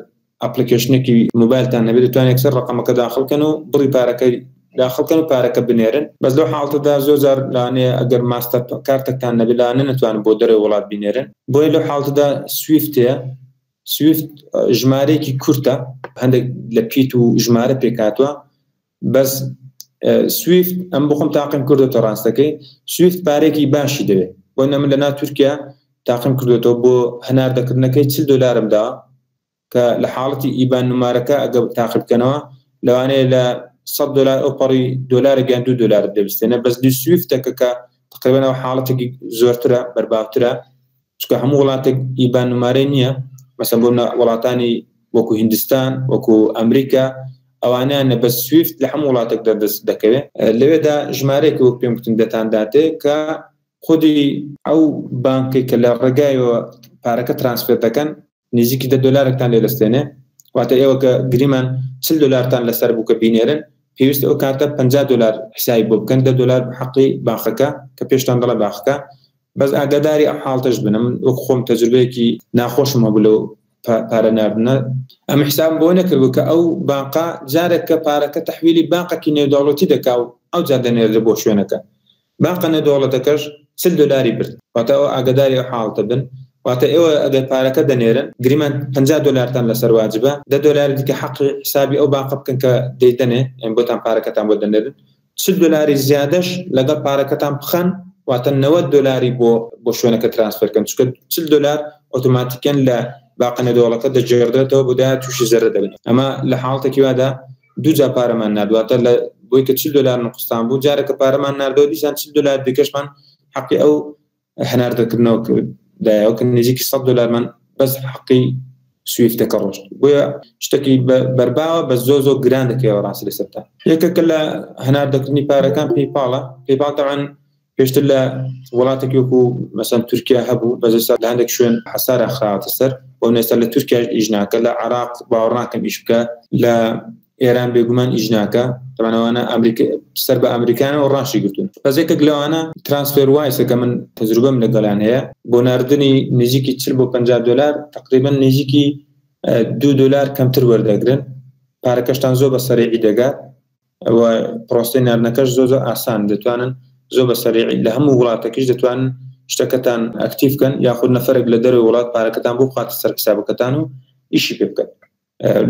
application ێکی مۆبایلتان نەبێت دەتوانن یەکسەر ڕقەمەکە داخل کەن و بڕی پارەکەی داخل کەن و پارەکە بنێرن. بەس لەو حاڵەتەدا زۆر جار لەوانەیە ئەگەر ماستەر کارتێکتان نەبێت لەوانەیە نەتوانن بۆ دەرەوەی وڵات بینێرن. بۆیە لەو حاڵەتەدا SWIFT هەیە. SWIFT ژمارەیەکی کورتە، هەندێک لە پیت و ژمارە پێکهاتووە، بەس SWIFT ئەم بخۆم تاقیم کردوتە ڕاستەکەی SWIFT پارێکی باشی دەوێت. بۆ نە من لە ناو تورکیا تاقیم کردوێتەوە بۆ هەناردەکردنەکەی 40 دلارم دا کە لە حاڵەتی IBAN نمارەکە ئەگە تاقی بکەنەوە لەوانەیە لە 100 دلار ئەو پەڕی دلارێک یان 2 دلار دەبستێنە. بەس دی SWIFT ەکە کە تقریبا ئەو حاڵەتێکی زۆرترە، بەرباوترە، چونکە هەموو وڵاتێک IBAN نمارەی نییە. مەسەن بۆ وڵاتانی وەکو هیندستان، وەکو ئەمریکا، ئەوانیان نە، بەس SWIFT لە هەموو وڵاتێک دەردەست دەکەوێت. لەوێدا ژمارەیەک وەک پێم گوتن دەتانداتێ کە خودی ئەو بانکێک کە لە ڕێگایەوە پارەکە transfer دەکەن نزیکی 10 دلارێکتان لێ دەستێنێ. واتە ئێوە کە گریمان 40 دلارتان لەسەر بوو کە بینێرن، پێویستە ئەو کاتە 50 دلار حسابی بۆ بکەن، 10 دلار حەقی باخەکە کە پێشتان دەڵێ باخەکە. بەس ئاگاداری ئەو حاڵتەش بن. من وەک خۆم تەجروبەیەکی ناخۆشم هەبوو لەو پارە ناردنە. ئەم حسابم بۆ نەکردبوو کە ئەو بانقا جارێک کە پارەکە تەحویلی بانقێکی نێودەوڵەتی دەکا و ئەو جار دەنێردرێ بۆ شوێنەکە. بانقە نێودەوڵەتەکەش 40 دلاری برد. واتە ئەو ئاگاداری ئەو حاڵتە بن. واتە ئێوە ئەگەر پارەکە دەنێرن گریمان 50 دلارتان لەسەر واجبە، 10 دلاری دیکە حەقی حسابی ئەو بانقە بکەن کە دەیدەنێ، یان بۆتان پارەکەتان بۆ دەنێرن. 40 دلاری زیادەش لەگەڵ پارەکەتان بخەن، واتە 90 دلاری بۆ شوێنەکە transfer کەن، چونکە 40 دلار ئۆتۆماتیکەن لە باقە نێودەوڵەتەکە دەگێڕدرێتەوە بۆ داهات تووشی زەرەر دەبن. ئەمە لە حاڵەتێکی وادا دوو جار پارەمان نارد، واتە لە بۆی کە 40 دلار نقصان بوو، جارێکە پارەمان ناردەوە دیسان 40 دلار دیکەشمان حەقی ئەو هەناردەکردنەوە دایەوە کە نزیکی 100 دلارمان بەس حەقی سویفتەکە ڕۆشت. بۆیە شتێکی بەرباوە بە زۆر زۆر گران دەکەوە ڕاستی لەسەرتان. یەکێکە لە هەناردەکردنی پارەکان پەیپاڵە. پەیپاڵ تەبعاً پێشتر لە وڵاتێکی وەکو مەسەن تورکیا هەبوو، بەس ئێستا لە هەندێک شوێن حەسارە خراوەتە سەر، بۆ ئێستا لە تورکیا ئیش ناکە، لە عێراق باوەڕ ناکەم ئیش بکە، لە ئێران بێگومان ئیش ناکە. تەبعاً ئەوانە سەر بە ئەمریکانەوە ڕاشی گرتوون. بەس یەکێک لەوانە TransferWise ە کە من تەجروبەم لەگەڵیان هەیە، بۆ ناردنی نزیکی 40 بۆ 50 دلار تقریبا نزیکی 2 دلار کەمتر وەردەگرن. پارەکەشتان زۆر بە سەریعی دەگات و پرۆسەی ناردنەکەش زۆر زۆر ئاسان، دەتوانن زۆر بە سەریعی لە هەموو وڵاتەکەش دەتوانن شتەکەتان active کەن، یاخود نەفەرێک لە دەرەوەی وڵات پارەکەتان بۆ بخاتە سەر حسابەکەتان و ئیشی پێ بکەن.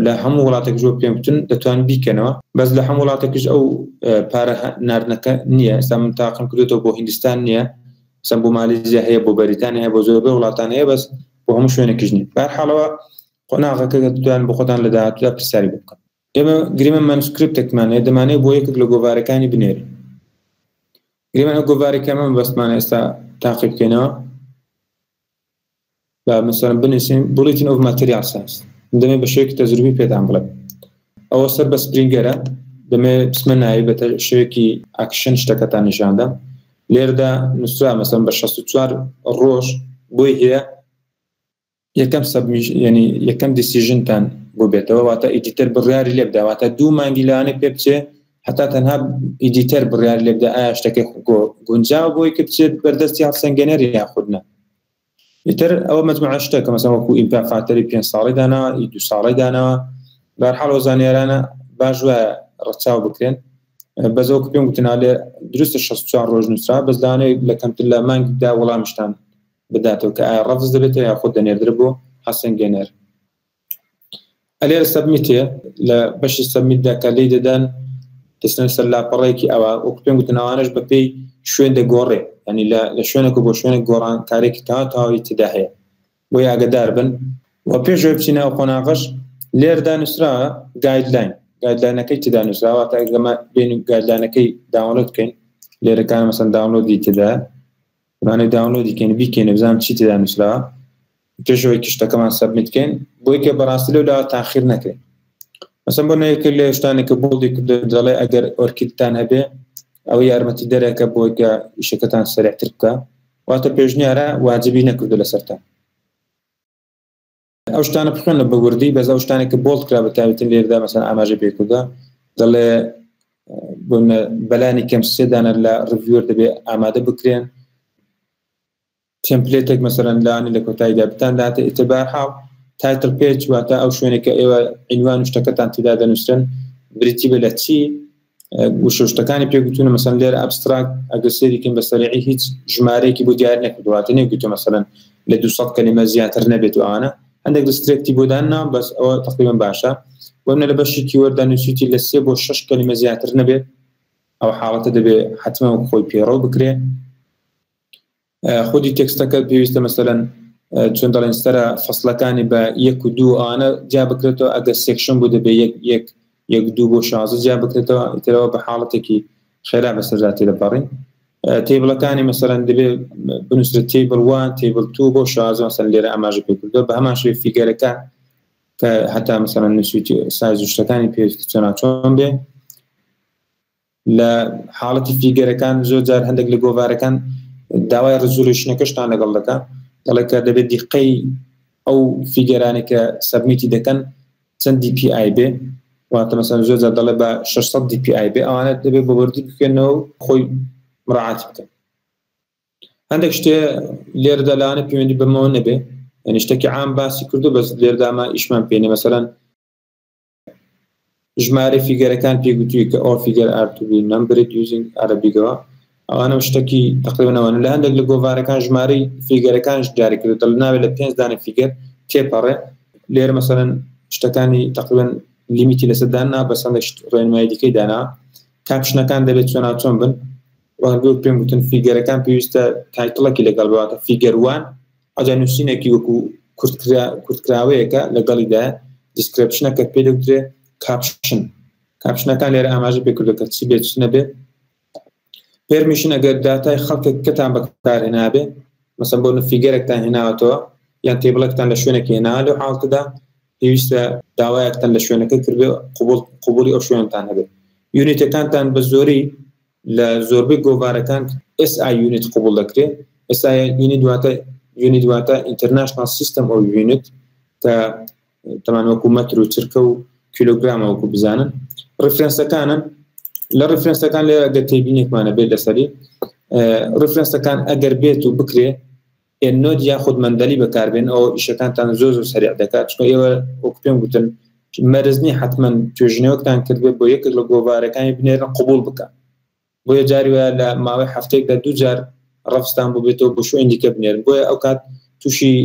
لە هەموو وڵاتێک زۆر پێم بتون دەتوان بیکەنەوە، بەس لە هەموو وڵاتێکیش ئەو پارە ناردنەکە نییە. ئێستا من تاقیم کردوێتەوە بۆ هیندستان نییە، ئێستا بۆ مالیزیا هەیە، بۆ بەریتانیا هەیە، بۆ زۆربەی وڵاتان هەیە، بەس بۆ هەموو شوێنێکیش نییە. بەهەرحاڵەوە قۆناغەکە دەتوان بۆ خۆتان لە داهاتوودا پرسیاری بۆ بکەن. ئێمە گریمە manuscript ێکمان هەیە، دەمانەوێت بۆ یەکێک لە گۆڤارەکانی بنێرین. گریمە ئەو گۆڤارێک ئەمە بەستمانە ئێستا تاقی بکەینەوە. با مثلا بنووسین Bulletin of Material Science، دەمێ بە شێوەیەکی تەجروبی پێتان بڵێم. ئەوە سەر بە Springer ە، دەمێ بچمە ناوی بە شێوەیەکی ئاکشن شتەکەتان نیشاندەم. لێرەدا نووسرا مەسەن بە 64 ڕۆژ بۆی هەیە یەکەم submission، یعنی یەکەم decision تان بۆ بێتەوە، واتە editor بڕیاری لێ بدا، واتە دوو مانگی لەوانەیە پێ بچێ حتا تەنها editor بڕیاری لێ بدا ئایا شتەکەی گونجاو بۆی کە بچێت بەردەستی هەڵسەنگێنەر یاخود نا. ئیتر ئەوە مەجموعە شتێکە مەسەن وەکو impact factor ی 5 ساڵی داناوە، ئی 2 ساڵی داناوە. بەهەرحاڵ ئەو زانیارانە باش وایە ڕەچاو بکرێن. بەس وەکو پێم گوتن لێ دروستە 64 ڕۆژ نووسرا، بەس لەوانەیە لە کەمتر لە مانگێکدا وەڵامیشتان بداتەوە کە ئایا ڕەفز دەبێتەوە یاخود دەنێردرێت بۆ هەڵسەنگێنەر. ئەلێرە submit ێ، لە بەشی submit دا کە لێی دەدەن دەچنە سەر لاپەڕەیەکی ئەوە، وەکو پێم گوتن ئەوانەش بەپێی شوێن دەگۆڕێ، یعنی لە شوێنێک بۆ شوێنێک گۆڕانکارێکی تەواوی تێدا هەیە، بۆیە ئاگادار بن. و پێش ئەوەی بچینە ئەو قۆناغەش لێرەدا نووسراوە guideline، guideline ەکەی تێدا نووسراوە، واتە ئەگەر بێن guideline ەکەی download بکەین، لێرەکان مەسەن download ی تێدا، مانای download ی کەین بیکەین بزانم چی تێدا نووسراوە پێش ئەوەی شتەکەمان submit بکەین، بۆی کە بەڕاستی لەو لاوە تاخیر نەکرێن. مەسەن بۆ نەیەکە لێ شتانێک کە bold ی کردو دەڵێ ئەگەر ORCID تان هەبێ ئەوە یارمەتی دەرێکە بۆی کە ئیشەکەتان سەریعتر بکە، واتە پێشنیارە واجبی نەکردو لەسەرتان. ئەو شتانە بخوێنە بە وردی، بەس ئەو شتانێک کە bold کرا بە تایبەتی لێرەدا مەسەن ئاماژە پێ کردە، دەڵێ بەلانی کەم 3 دانە لە reviewer دەبێ ئامادە بکرێن، template ێک مەسەلەن لانی لە کۆتاییدا بتان داتە. ئیتر بەهەرحاڵ title page واتە ئەو شوێنێک کە ئێوە عینوان و شتەکەتان تێدا دەنووسرن بریتی بە لە چی وشە شتەکانی پێگوتونە. مەسەن لێرە abstract ئەگەر سەیری کەین بە سەریعی هیچ ژمارەیەکی بۆ دیار نەکردووە، واتە نەگوتووە مەسەلەن لە 200 کەلیمە زیاتر نەبێت و ئەوانە، هەندێک restrict ی بۆ داننا، بەس ئەوە تقریبا باشە. بۆ منە لە بەشی keyword دا نووسیتی لە 3 بۆ 6 کەلیمە زیاتر نەبێت، ئەو حاڵەتە دەبێت حتمما خۆی پێڕەو بکرێ. خودی text ەکە پێویستە مەسەلەن چۆن دەڵێن سەرە فەصلەکانی بە 1 و 2 ئەوانە جیا بکرێتەوە، ئەگەر section بوو دەبێ 1 1 1 2 بۆ 16 جیا بکرێتەوە، ئیترەوە بە حاڵەتێکی خێرا بەسەردا تێدەپەڕین. table ەکانی مەسەلەن دەبێ بنووسرێت table 1 table 2 بۆ 16 مەسەلەن لێرە ئاماژە پێ کردووە. بە هەمان شێوەی figure ەکان کە هەتا مەسەلەن نووسیتی سایز و شتەکانی پێویستە چۆنا چۆن بێ. لە حاڵەتی figure ەکان زۆر جار هەندێک لە گۆڤارەکان داوای resolution ەکەشتان لەگەڵ دەکا. دەڵێت کە دەبێت دیقەی ئەو figure انەی کە submit ی دەکەن چەند DPI بێ، واتە مەسەن زۆر جار دەڵێ بە 600 DPI بێ، ئەوانە دەبێت بە وردی بخوێنەوە و خۆی مراعاتی بکەن. هەندێک شتێ لێرەدا لەوانە پەیوەندی بەمەوە نەبێ، یعنی شتێکی عام باسی کردو بەس لێرەدا ما ئیشمان پێ نییە. مەسەلەن ژمارەی figure ەکان پێ گوتووی کە all figure are to be numbered using Arabic ەوە، ئەوانە شتێکی تقریبا ئەوانە. لە هەندێک لە گۆڤارەکان ژمارەی figure ەکانش دیاری کردو، دەڵێ ناوێت لە 5 دانە figure تێپەڕێ. لێرە مەسەلەن شتەکانی تقریبا limit ی لەسەر دانا، بەس هەندێک شت ڕێنمایی دیکەی دانا. caption ەکان دەبێت چۆنا چۆن بن، وەک پێم گوتن figure ەکان پێویستە title ەکی لەگەڵ بواتە figure one، ئەجا نووسینێکی وەکو کورتکراوەیەکە لەگەڵیدا description ەکە پێ دەوترێ caption. caption ەکان لێرە ئاماژە پێ کردو کە چی بێت چ نەبێت. permission ئەگەر داتای خەڵکێک کەتان بەکارهێنابێ، مەسەن بۆ figure ێکتان هێناوەتەوە یان table ێکتان لە شوێنێک هێناوە، لەو حاڵەتەدا پێویستە داوایەکتان لە شوێنەکە کردبێ قبوڵی ئەو شوێنتان هەبێت. unit ەکانتان بە زۆری لە زۆربەی گۆڤارەکان SI unit قبوڵ دەکرێت. SI unit واتە unit واتە International System of Unit کە تەمان وەکو مەتر و چرکە و کیلۆگرامە وەکو بزانن. reference ەکانن، لە reference ەکان لێرە ئەگەر تێبینێکمانە بێت لەسەری reference ەکان ئەگەر بێت و بکرێ EndNote یاخود Mendeley بەکاربێن، ئەو ئیشەکانتان زۆر زۆر سەریع دەکات. چونکە ئێوە وەکو پێم گوتن مەرز نییە حتمما توێژینەوەکتان کردبێت بۆ یەکێک لە گۆڤارەکانی بنێرن قبوڵ بکە. بۆیە جاری وایە لە ماوەی هەفتەیەکدا دوو جار ڕەفزتان بۆ بێتەوە بۆ شوێن دیکە بنێرن، بۆیە ئەو کات تووشی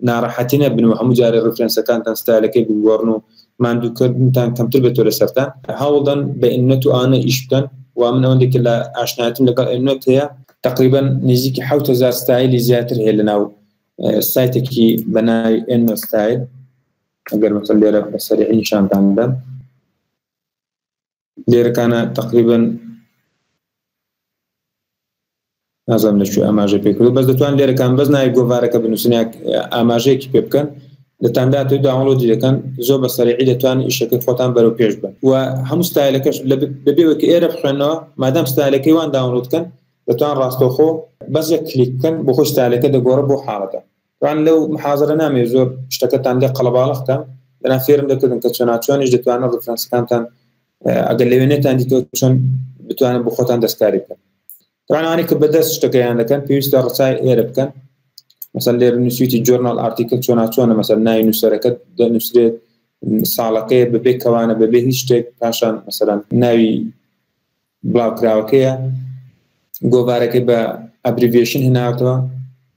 ناڕەحەتی نەبن و هەموو جارێ reference ەکانتان ستایلەکەی بگۆڕن و ماندووکردنتان کەمتر بێتەوە لەسەرتان. هەوڵدەن بە EndNote و ئەوانە ئیش بکەن و من ئەوەندێک کە لە ئاشنایەتیم لەگەڵ EndNote هەیە تقریبا نزیکی 7000 ستایلی زیاتر هەیە لەناو سایتێکی بە ناوی EndNote style. ئەگەر مەسەل لێرە بە سەریعی نیشانتان بدەم، لێرەکانە تقریبا نازانم لە کوێ ئاماژە پێ کردو، بەس دەتوان لێرەکان بەس ناوی گۆڤارەکە بنووسن یا ئاماژەیەکی پێ بکەن، دەتانداتەوە download ی دەکەن، زۆر بە سەریعی دەتوان ئیشەکەی خۆتان بەرەو پێش بن. و هەموو ستایلەکەش بەبێ ئەوەی کە ئێرە بخوێنەوە، مادام ستایلەکەی وان download کەن دەتوان ڕاستەوخۆ بەس یەک کلیک بکەن بۆ خۆی ستایلەکە دەگۆڕە بۆ حاڵەتە. طبعا لەو محاضرە نامەوێ زۆر شتەکەتان لێ قەڵەباڵغ کەم، دەنا فێرم دەکردن کە چۆنا چۆنیش دەتوانن reference ەکانتان ئەگەر لەوێ نەتان دیتەوە چۆن بتوانن بۆ خۆتان دەستکاری بکەن. طبعا ئەوانەی کە بەدەست شتەکەیان دەکەن پێویستە ڕچای ئێرە بکەن. مەسەن لێرە نووسیتی journal article چۆنا چۆنە، مەسەن ناوی نووسەرەکە دەنووسرێت، ساڵەکەی بەبێ کەوانە بەبێ هیچ شتێک، پاشان مەسەلەن ناوی بڵاوکراوەکەیە، گۆڤارەکەی بە abbreviation هێناوەتەوە.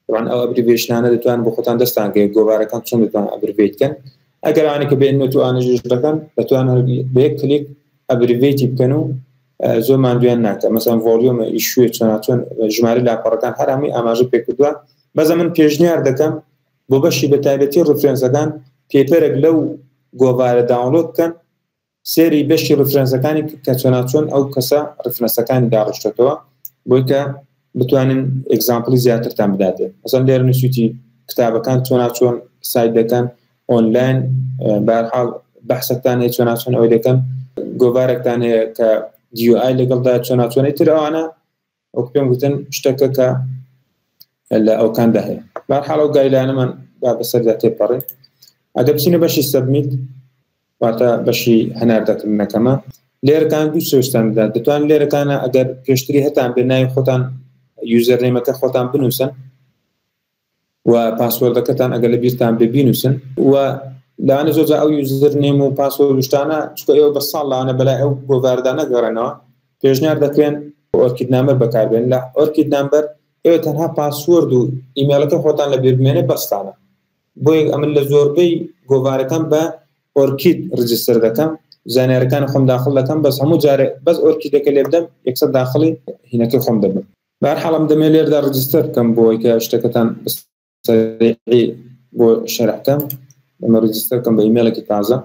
طبعا ئەو abbreviation انە دەتوان بۆ خۆتان دەستان کەوێت گۆڤارەکان چۆن دەتوان abbreviate بکەن. ئەگەر ئەوانەی کە بە EndNote و ئانەژیش دەکەن دەتوان بە یەک کلیک abbreviate ی بکەن و زۆر ماندویان ناکە. مەسەن volume issue چۆنا چۆن ژمارە لاپەڕەکان هەر هەمووی ئاماژە پێکردووە. بەس من پێشنیار دەکەم بۆ بەشی بە تایبەتی reference ەکان paper ێک لەو گۆڤارە download بکەن، سێری بەشی reference ەکانی کە چۆنا چۆن ئەو کەسە reference ەکانی داڕشتێتەوە بۆی کە بتوانن example ی زیاترتان بداتێ. مەسەن لێرە نووسیتی کتابەکان چۆنا چۆن cite دەکەن ئۆنلاین، بەهەرحاڵ بەحسەکتان هەیە چۆنا چۆن ئەوەی دەکەن، گۆڤارێکتان هەیە کە DOI لەگەڵدا چۆنا چۆنی تر ئەوانە وەک پێم گوتن شتەکە کە لە ئەوکاندا هەیە. بەهەرحاڵ ئەو guideline ەمان با بەسەردا تێپەڕێ. ئەگەر بچینە بەشی submit واتە بەشی هەناردەکردنەکەمە، لێرەکان دوو choice تان بدات. دەتوان لێرەکانە ئەگەر پێشتری هەتان بێ ناوی خۆتان username ەکە خۆتان بنووسن و password ەکەتان ئەگەر لە بیرتان بێ بینووسن. و لەوانە زۆر جار ئەو username و password شتانە چونکە ئێوە بە ساڵ لەوانە بەلای ئەو گۆڤاردا نەگەڕێنەوە، پێشنیار دەکرێن ORCID number بەکاربێن. لە ORCID number ئێوە تەنها password و ئیمێڵەکە خۆتان لە بیر بمێنێ بەستانە. بۆیە ئەمن لە زۆربەی گۆڤارەکان بە ORCID register دەکەم، زانیارەکانی خۆم داخل دەکەم، بەس هەموو جارێ بەس ORCID ەکە لێ بدەم یەکسەر داخڵی هینەکەی خۆم دەبم. بەهەرحاڵ ئەم دەمێ لێردا register بکەم بۆ ئەوەی کە شتەکەتان سەریعی بۆ شەرح بکەم. ئەمە register بکەم بە ئیمێڵێکی تازە.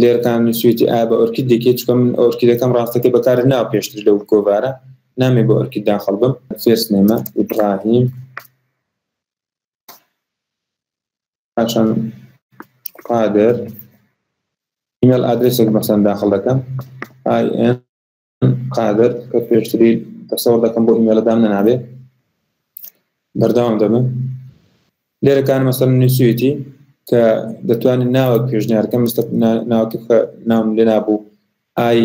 لێرەکان نووسویتی ئایا بە ORCID دەکەیت، چونکە من ORCID ەکەم ڕاستەکەی بەکار ناوە پێشتر لەو گۆڤارە، نامێ بە ORCID داخڵ بم. first name ە ئیبراهیم، پاشان قادر، email address ێک مەسەن داخڵ دەکەم ئای ئێن قادر کە پێشتری تەسەور دەکەم بۆ ئیمێڵەدام نەنابێ، بەردەوام دەبم. لێرەکان مەسەلەن نووسویەتی کە دەتوانین ناوەک پێشنیار کەم مستە ناوەکە کە ناوم لێ نابوو ئای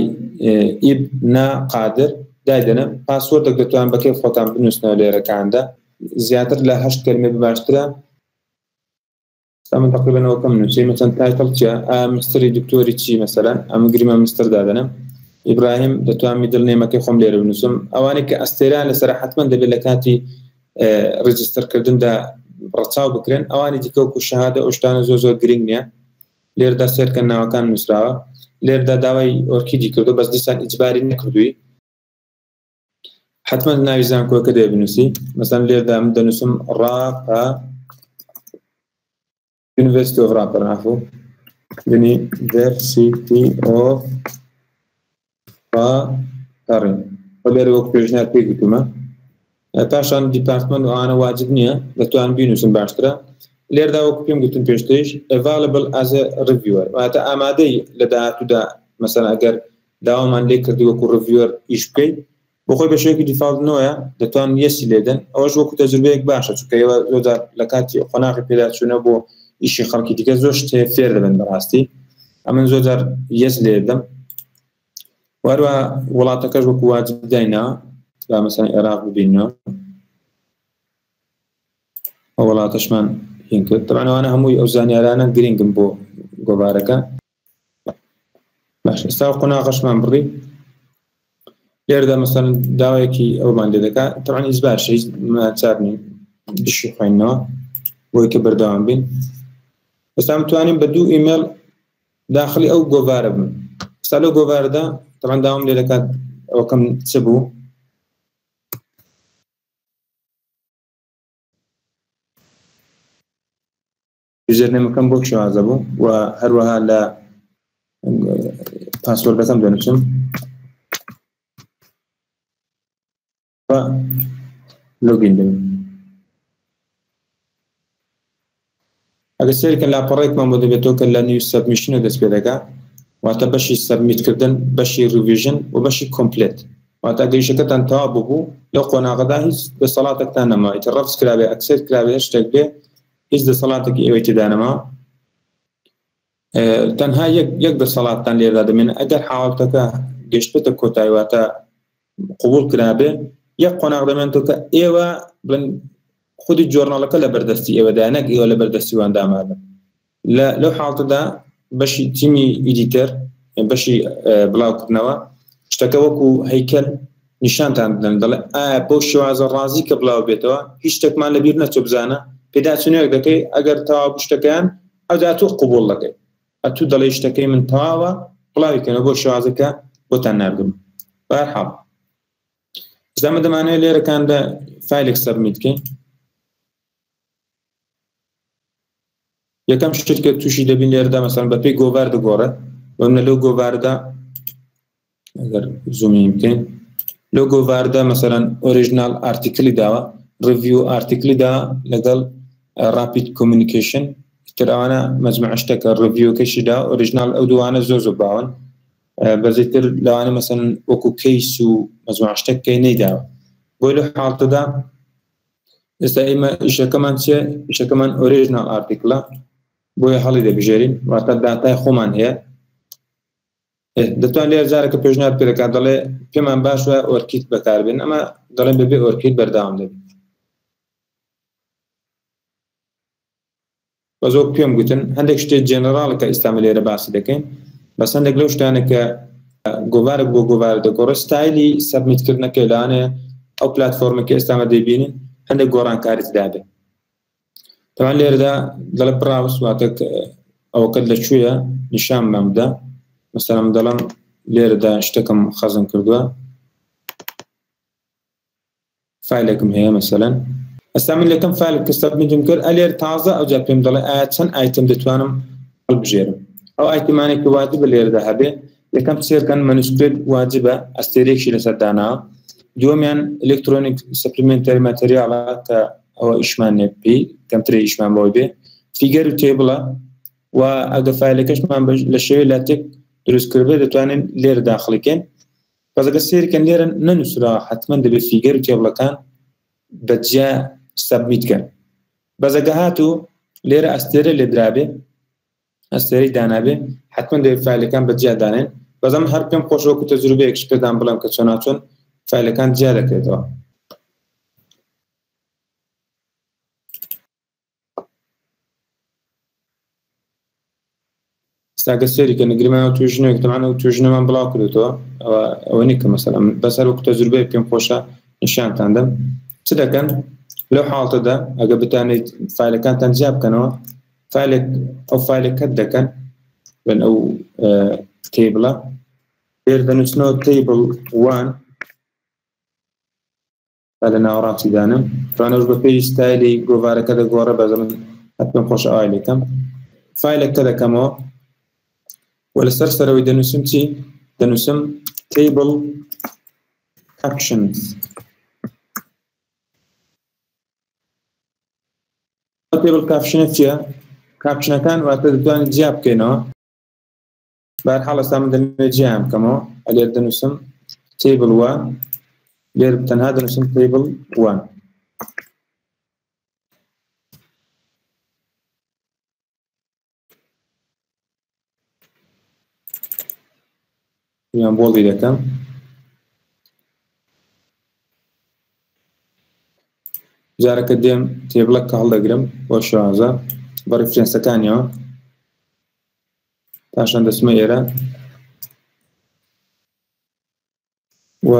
ئیب نا قادر دایدەنم password ێک دەتوان بە کەیف خۆتان بنووسنەوە لێرەکاندا زیاتر لە هەشت کەلمە باشترە. ئەمن تقریبا ئەوەکەم نووسی مەسەن title چیە؟ ئا mister ی دکتۆری چی مەسەلەن ئەمن گریمە mister دادەنم ئیبراهیم دەتوان middle name ەکەی خۆم لێرە بنووسم ئەوانەی کە ئەستێران لەسەر حتمما دەبێت لە کاتی register کردندا ڕەچاو بکرێن ئەوانی دیکە وەکو شەهادە ئەو شتانە زۆر زۆر گرنگ نییە لێردا سێرکە ناوەکان نووسراوە لێردا داوای ORCID ی کردو بەس دیسان ئیجباری نەکردووی حتمما ناوی زانکۆکە دێ بنووسی مەسەن لێردا من دەنووسم ڕاپە University of ڕاپەر عفو University of ڕاپەڕین لێرە وەک پێشنیار پێی گوتومە پاشان department و ئەوانە واجب نییە دەتوان بینوسن باشترە لێردا وەک پێم گوتن پێشتریش available as a reviewer واتە ئامادەی لە داهاتوودا مەسەن ئەگەر داوامان لێ کردی وەکو reviewer ئیش بکەیت بۆ خۆی بە شێوەیەکی default no یە دەتوان yes ی لێدەن ئەوەش وەکو تەجروبەیەک باشە چونکە ئێوە زۆرجار لە کاتی قۆناغی پێداچوونە بۆ ئیشی خەڵکی دیکە زۆر شت هەیە فێر دەبن بەڕاستی ئەمن زۆرجار yes لێدەم وەروە وڵاتەکەش وەکو واجب داینا با مەسەن عێراق ببینەوە ئەو وڵاتەشمان هین کرد طبعا ئەوانە هەمووی ئەو زانیارانە گرنگم بۆ گۆڤارەکە باش ئێستا قۆناغەشمان بڕی لێرەدا مەسەن داوایەکی ئەومان لێ دەکات طبعا هیچ باشە هیچ ناچار نین بشی خوێندنەوە بۆی کە بەردەوام بین ئێستا متوانین بە دوو ئیمێڵ داخلی ئەو گۆڤارە بم ئێستا لەو گۆڤارەدا طبعا داوام لێ دەکات ئەوەکەم چ بوو username ەکەم بۆ شێوازە بوو و هەروەها لە password ەکەم دەنووسم login دەبم ئەگەر سەیرکەن لاپەڕێکمان بۆ دەبێتەوە کە لە new submission ە دەست پێ دەکا واتە بەشی submit کردن بەشی revision و بەشی complete واتە گەیشەکەتان تەواو ببوو لەو قۆناغەدا هیچ دەسەڵاتێکتان نەما ئیتر ڕەفز کرابێ accept کرابێ هەر شتێک بێ هیچ دەسەڵاتێکی ئێوەی تێدا نەما تەنها یەک یەک دەسەڵاتتان لێردا دەمێن ئەگەر حاڵەتەکە گەشتێتە کۆتایی واتە قبول کرابێ یەک قۆناغ دەمێنێتەوە کە ئێوە بڵێن خودی journal ەکە لە بەردەستی ئێوەدا نەک ئێوە لە بەردەستی وان دامابن لە لەو حاڵتەدا بەشی تیمی editor بەشی بڵاوکردنەوە شتەکە وەکو هەیکەل نیشانتان بدەن دەڵێ ئایا بەو شێوازە ڕازی کە بڵاو بێتەوە هیچ شتێکمان لەبیر نەچۆ بزانە پێداچوونەوەک دەکەی ئەگەر تەواو شتەکەیان ئەوجا تۆ قبوڵ دەکەی ئەتوو دەڵێی شتەکەی من تەواوە بڵاوی کەنەوە بۆ شێوازەکە بۆتان ناردم بەهەرحاڵ ئێستا دەمانەوێت لێرەکاندا file ێک submit کەین یەکەم شت کە تووشی دەبین لێرەدا مەسەن بە پێی گۆڤار دەگۆڕێت بۆ منە لەو گۆڤاردا ئەگەر zoom ی بکەین لەو گۆڤاردا مەسەلەن original article ی داوە review article ی دا لەگەڵ rapid communication تر ئەوانە مەجموعە شتەکە review ەکەشی دا original ئەو دوانە زۆر زۆر باون بەزیتر لەوانە مەسەن وەکو case و مەجموعە شتێک کەی نەیداوە بۆی لەو حاڵتەدا ئێستا ئێمە ئیشەکەمان چیە ئیشەکەمان original article ە بۆیە هەڵی دەبژێرین واتە داتای خۆمان هەیە دەتوان لێ جارەکە پێشنیار پێ دەکات دەڵێ پێمان باش وایە ORCID بەکاربێن ئەمە دەڵێن بەبێ ORCID بەردەوام دەبین بەس وەک پێم گوتن هەندێک شتێک جێنەراڵ کە ئێستا مە لێرە باسی دەکەین بەس هەندێک لەو شتانە کە گۆڤارێک بۆ گۆڤار دەگۆڕێت ستایلی submit کردنەکەی لەوانەیە ئەو پلاتفۆرمە کە ئێستا مە دەیبینین هەندێک گۆڕانکاری تێدا بێت تەبعەن لێرەدا دەڵێ browse واتە ئەوەکەت لە کوێیە نیشانمان بدە مەسەلەن دەڵێم لێرەدا شتەکەم خەزن کردووە file ێکم هەیە مەسەلەن ئەستا من لەکەم file کە submit م کرد ئەلێر تازە ئەوجا پێم دەڵێ ئایا چەند item دەتوانم هەڵبژێرم ئەو item انێک کە واجبە لێرەدا هەبێ یەکەم سێرکەن manuscript واجبە ئەستێرێکی لەسەر دانا دووەمیان electronic supplementary material ە کە ئەوە ئیشمان نیە پێی کەمترە ئیشمان بەوەی بێ figure و table ە و ئەگە file ەکەشمان لە شێوەی LaTeX دروست کردبێ دەتوانین لێرە داخڵی کەین بەس ئەگەر سەیرکەن لێرە نەنووسراوە حتمما دەبێت figure و table ەکان بە جیا submit کەن. بەس ئەگە هاتوو لێرە ئەستێرە لێدرابێ ئەستێرەی دانابێ حتمما دەبێت فایلەکان بە جیا دانێن. بەس ئەم هەر پێم خۆش وەکو تەجروبەیەکش پێدان بڵێم کە چۆناچۆن فایلەکان جیا دەکرێتەوە. ئێستا سێری کە نگرمەوە توێژینەوەک تەمان ئەو توێژینەوەمان بڵاو کردوتەوە، ئەوە نییە کە مەسەلەن بەس هەر وەکو تەجروبەیەک پێم خۆشە نیشانتان دەم چ دەکەن لەو حاڵەتەدا. ئەگە بتانێت فایلەکانتان جیا بکەنەوە، فایلێک ئەو فایلێک cut دەکەن بن ئەو table ە لێر دەنووسنەوە table 1 با لە ناوەڕاستی دانم. توانەش بە پێی ستایلی گۆڤارەکە دەگۆڕێ، بە زەمن هەر پێم خۆشە ئاوای لێکەم. فایلێک کە دەکەمەوە و لەسەر سەرەوەی دەنووسم چی؟ دەنووسم table captions. Table caption ە چییە؟ Caption ەکان واتە دەتوانین جیا بکەینەوە. بەهەرحاڵ ئێستا من دەمەوێت جیان بکەمەوە، لێر دەنووسم table 1، لێر تەنها دەنووسم table 1. یان bold ی دەکەم. جارەکە دێم table ەکە کە هەڵدەگرم بۆ شێوازە بە reference ەکانیەوە، پاشان دەچمە ئێرە و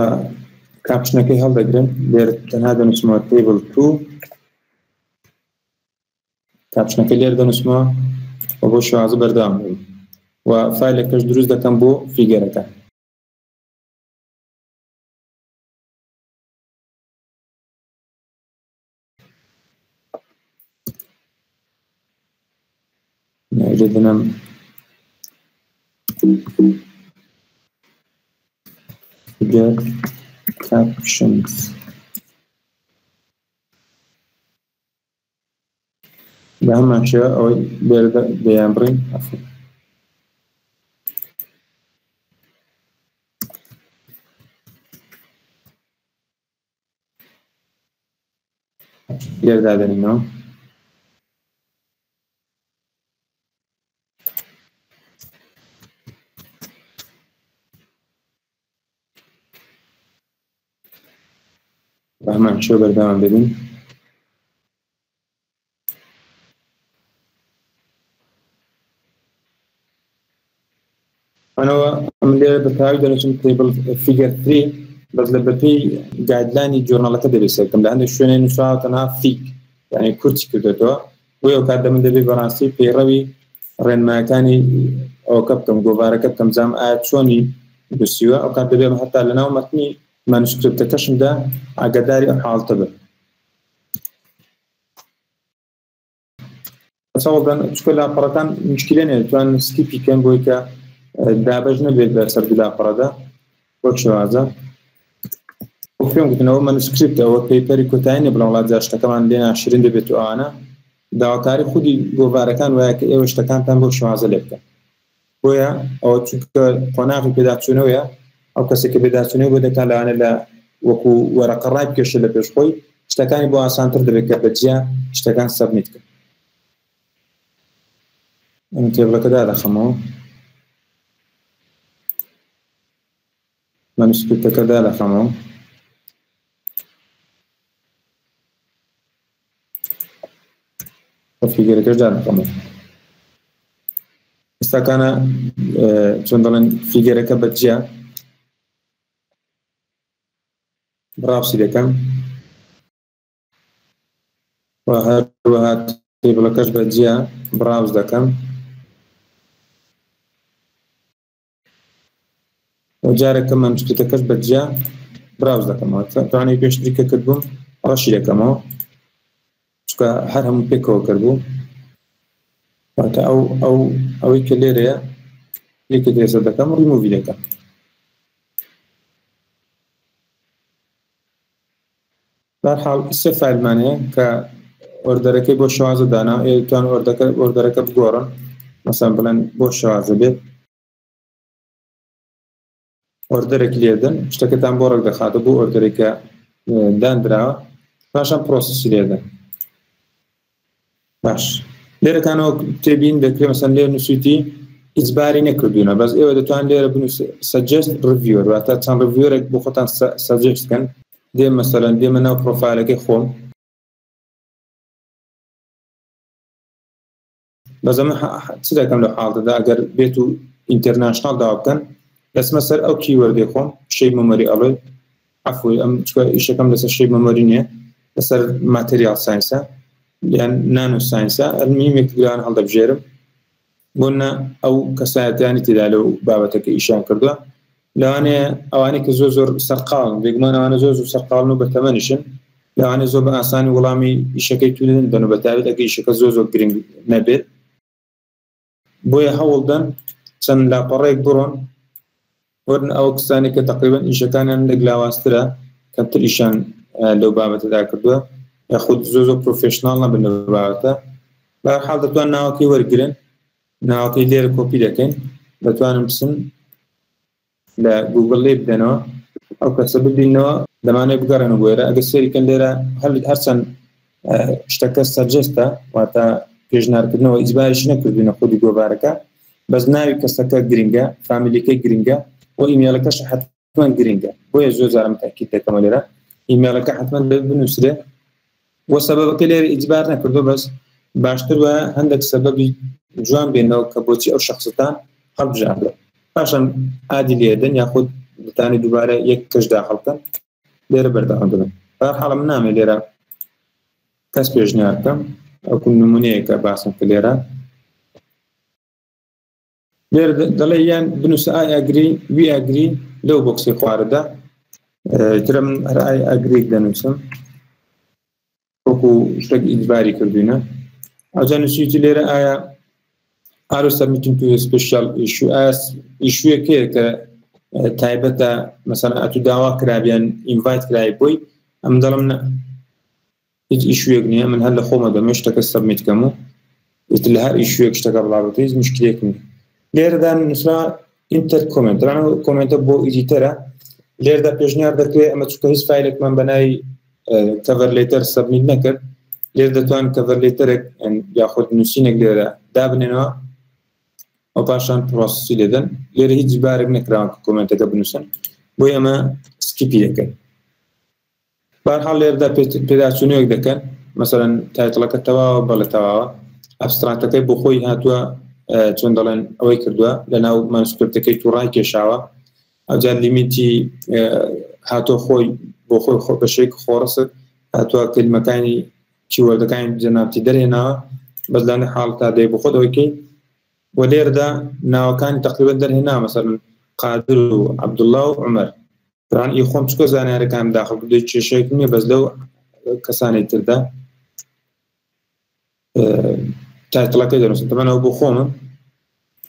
caption ەکەی هەڵدەگرم، لێرە تەنها دەنووسمەوە table 2، caption ەکە لێر دەنووسمەوە و بۆ شێوازە بەردەوام دەبم و فایلەکەش دروست دەکەم بۆ figure ەکە. لێ دەنام figure captions. بە هەمان شێوە ئەوەی لێرە دەیان بڕین عەفو. لێرە دادەنینەوە. بە هەمان شێوە بەردەوام دەبین. ئەنەوە ئەم لێرە بە تەواوی دەنووسم table figure 3، بەس لە بەپێی guideline ی journal ەکە دەبێت سەرکەم. لە هەندێک شوێنێ نووسراوە تەنها fig، یعنی کورتی کردێتەوە. بۆیە ئەو کات دەمن دەبێت بەڕاستی پەیڕەوی ڕێنمایەکانی ئەوکە بکەم، گۆڤارەکە بکەم، زام ئایا چۆنی نووسیوە. ئەو کات دەبێت هەتا لەناو مەتنی manuscript ەکەشمدا ئاگاداری ئەو حاڵەتە بم. چاوەڵدان چکە لاپەڕەکان مشکلە نیە، توان skip ی کەن بۆی کە دابەش نەبێت بە سەر دوو لاپەڕەدا وەک شێوازە. پێم گوتنەوە manuscript ئەوە paper ی کۆتایی نیە، بڵێم وڵات جا شتەکەمان لێ ناشرین دەبێت و ئەوانە. داواکاری خودی گۆڤارەکان وایە کە ئێوە شتەکانتان بۆ شێوازە لێ بکەن. بۆیە ئەوە چونکە قۆناغی پێداچوونەوەیە، ئەو کەسێک کە پێداچوونەوە بۆ دەکات لەوانە لە وەکو وەرەقە ڕای بکێشێت لە پێش خۆی، شتەکانی بۆ ئاسانتر دەبێت کە بەجیا شتەکان submit کە. ئەم table ەکە دادەخەمەوە، manuscript ەکە دادەخەمەوە، figure ەکەش دادەخەمەوە. ئێستاکانە چۆن دەڵێن figure ەکە بەجیا browse ی دەکەم و هەروەها table ەکەش بە جیا browse دەکەم و جارێکە manuscript ەکەش بە جیا browse دەکەمەوە. توانای پێشتری کە کردبووم ڕەشی دەکەمەوە، چونکە هەر هەموو پێکەوە کردبوو. واتە ئەو ئەو ئەوەی کە لێرەیە یەکێک لێسەر دەکەم ڕیموڤی دەکەم. بەهەرحاڵ سێ فایلمان هەیە کە order ەکەی بۆ شێوازە دانا. توان order ەکە بگۆڕن، مەسەن بڵێن بۆ شێوازە بێت order ێک لێدن، شتەکەتان بۆ ڕێک دەخاتە بۆ order ێکە دانراوە، پاشان process ی لێدەن. باش لێرەکانەوە تێبین دەکرێت مەسەن لێر نووسیتی ئیجباری نەکردوونە، بەس ئێوە دەتوان لێرە بنووس suggest reviewer، واتە چەند reviewer ێک بۆ خۆتان suggest کەن. دێ مەسەلەن دێمە ناو پرۆفایلەکەی خۆم، بەس ئەمە چ دەکەم لە حاڵتەدا ئەگەر بێت و international داوا بکەن، دەچمە سەر ئەو keyword ی خۆم shape memory alloy، عەفوی ئەم چکە ئیشەکەم لەسەر shape memory نییە، لەسەر material science ە یان nano science ە، ئەلمیمێک لەوان هەڵدەبژێرم بۆ نە ئەو کەسایەتیانی تێدا لەو بابەتەکە ئیشیان کردووە. لەوانەیە ئەوانەی کە زۆر زۆر سەرقاڵن، بێگومان ئەوانە زۆر زۆر سەرقاڵن و بەتەمەنیشن، لەوانەیە زۆر بە ئاسانی وەڵامی ئیشەکەی تو دەن و بەتایبەت ئەگەر ئیشەکە زۆر زۆر گرنگ نەبێت. بۆیە هەوڵدەن چەند لاپەڕێک بڕۆن وەرن ئەو کەسانی کە تقریبا ئیشەکانیان لێک لاوازترە، کەمتر ئیشان لەو بابەتەدا کردووە یاخود زۆر زۆر professional نەبن لەو بابەتە. بەهەرحاڵ دەتوان ناوەکەی وەرگرن، ناوەکەی لێرە کۆپی دەکەین، دەتوانن بچن لە گوگل لێ بدەنەوە ئەو کەسە ببینەوە، دەمانێت بگەڕێنەوە بۆ ئێرە. ئەگەر سەیری کەن لێرە هەرچەند شتەکە suggest ە، واتە پێشنارکردنەوە، ئیجباریش نەکردوینە خودی گۆڤارەکە، بەس ناوی کەسەکە گرنگە، فامیلیەکەی گرنگە و ئیمێڵەکەش حتمما گرنگە. بۆیە زۆر جارم تاکید دەکەمەوە لێرە ئیمێڵەکە حتمما دەبێت بنووسرێ و سەبەبەکە لێرە ئیجبار نەکردو، بەس باشتر وایە هەندێک سەبەبی جوان بێنەوە کە بۆچی ئەو شخصتان هەڵبژاردە. پاشان add ی لێدەن یاخود دەتانی دووبارە یەک کەش داخڵ بکەن، لێرە بەردەوام دەبن. بەهەرحاڵ من نامێ لێرە کەس پێشنیار بکەم، ئەو نمونەیەکە باسم کرد لێرە. لێرە دەڵێ یان بنووسە I agree we agree لەو box ی خوارەدا. ترە من هەر I agree دەنووسم وەکو شتێک ئیجباری کردوینە. ئەوجا نووسیوتی لێرە ئایا are you submitting to special issue، ئایا issue ەک هەیە کە تایبەتە مەسەلەن ئەتو داوا کرابیان invite کرای بۆی؟ ئەم دەڵم نە، هیچ issue ەک نییە، من هەر لە خۆمە دەمێ شتەکە submit کەم و ئیتر لە هەر issue ەک شتەکە بڵاوبێتەوە هیچ مشکلێک نییە. لێرەدا نووسرا enter comment، طبعاً comment ە بۆ editor ە. لێرەدا پێشنیار دەکرێت ئەمە چونکە هیچ فایلێکمان بە ناوی cover letter submit نەکرد، لێر دەتوان cover letter ێک یاخود نووسینێک لێرە دابنێنەوە و پاشان process ی لێدەن. لێرە هیچ بارێک نەکراوە کە comment ەکە بنووسن، بۆی ئەمە skip ی دەکەن. بەهەرحاڵ لێرەدا پێداچوونەوەک دەکەن، مەسەلەن title ەکە تەواوە، بەڵێ تەواوە، abstract ەکەی بۆ خۆی هاتووە، چۆن دەڵێن ئەوەی کردووە لە ناو manuscript ەکەی توڕای کێشاوە، ئەوجا limit ی هاتۆ خۆی بۆ خۆی خۆ بە شێک خۆڕسک هاتووە کلمەکانی keyword ەکانی جەنابتی دەرهێناوە، بەس لەنە حاڵتا دەی بۆ خۆت ئەوەی کەی. و لێرەدا ناوەکانی تقریبا دەرهێنا، مەسەلەن قادر و عەبدوڵڵا و عومەر. طبعاً ئی خۆم چکە زانیارەکانم داخل کردو کێشەیەک نییە، بەس لەو کەسانی تردا title ەکەی دەنووسم. طبعاً ئەو بۆ خۆمم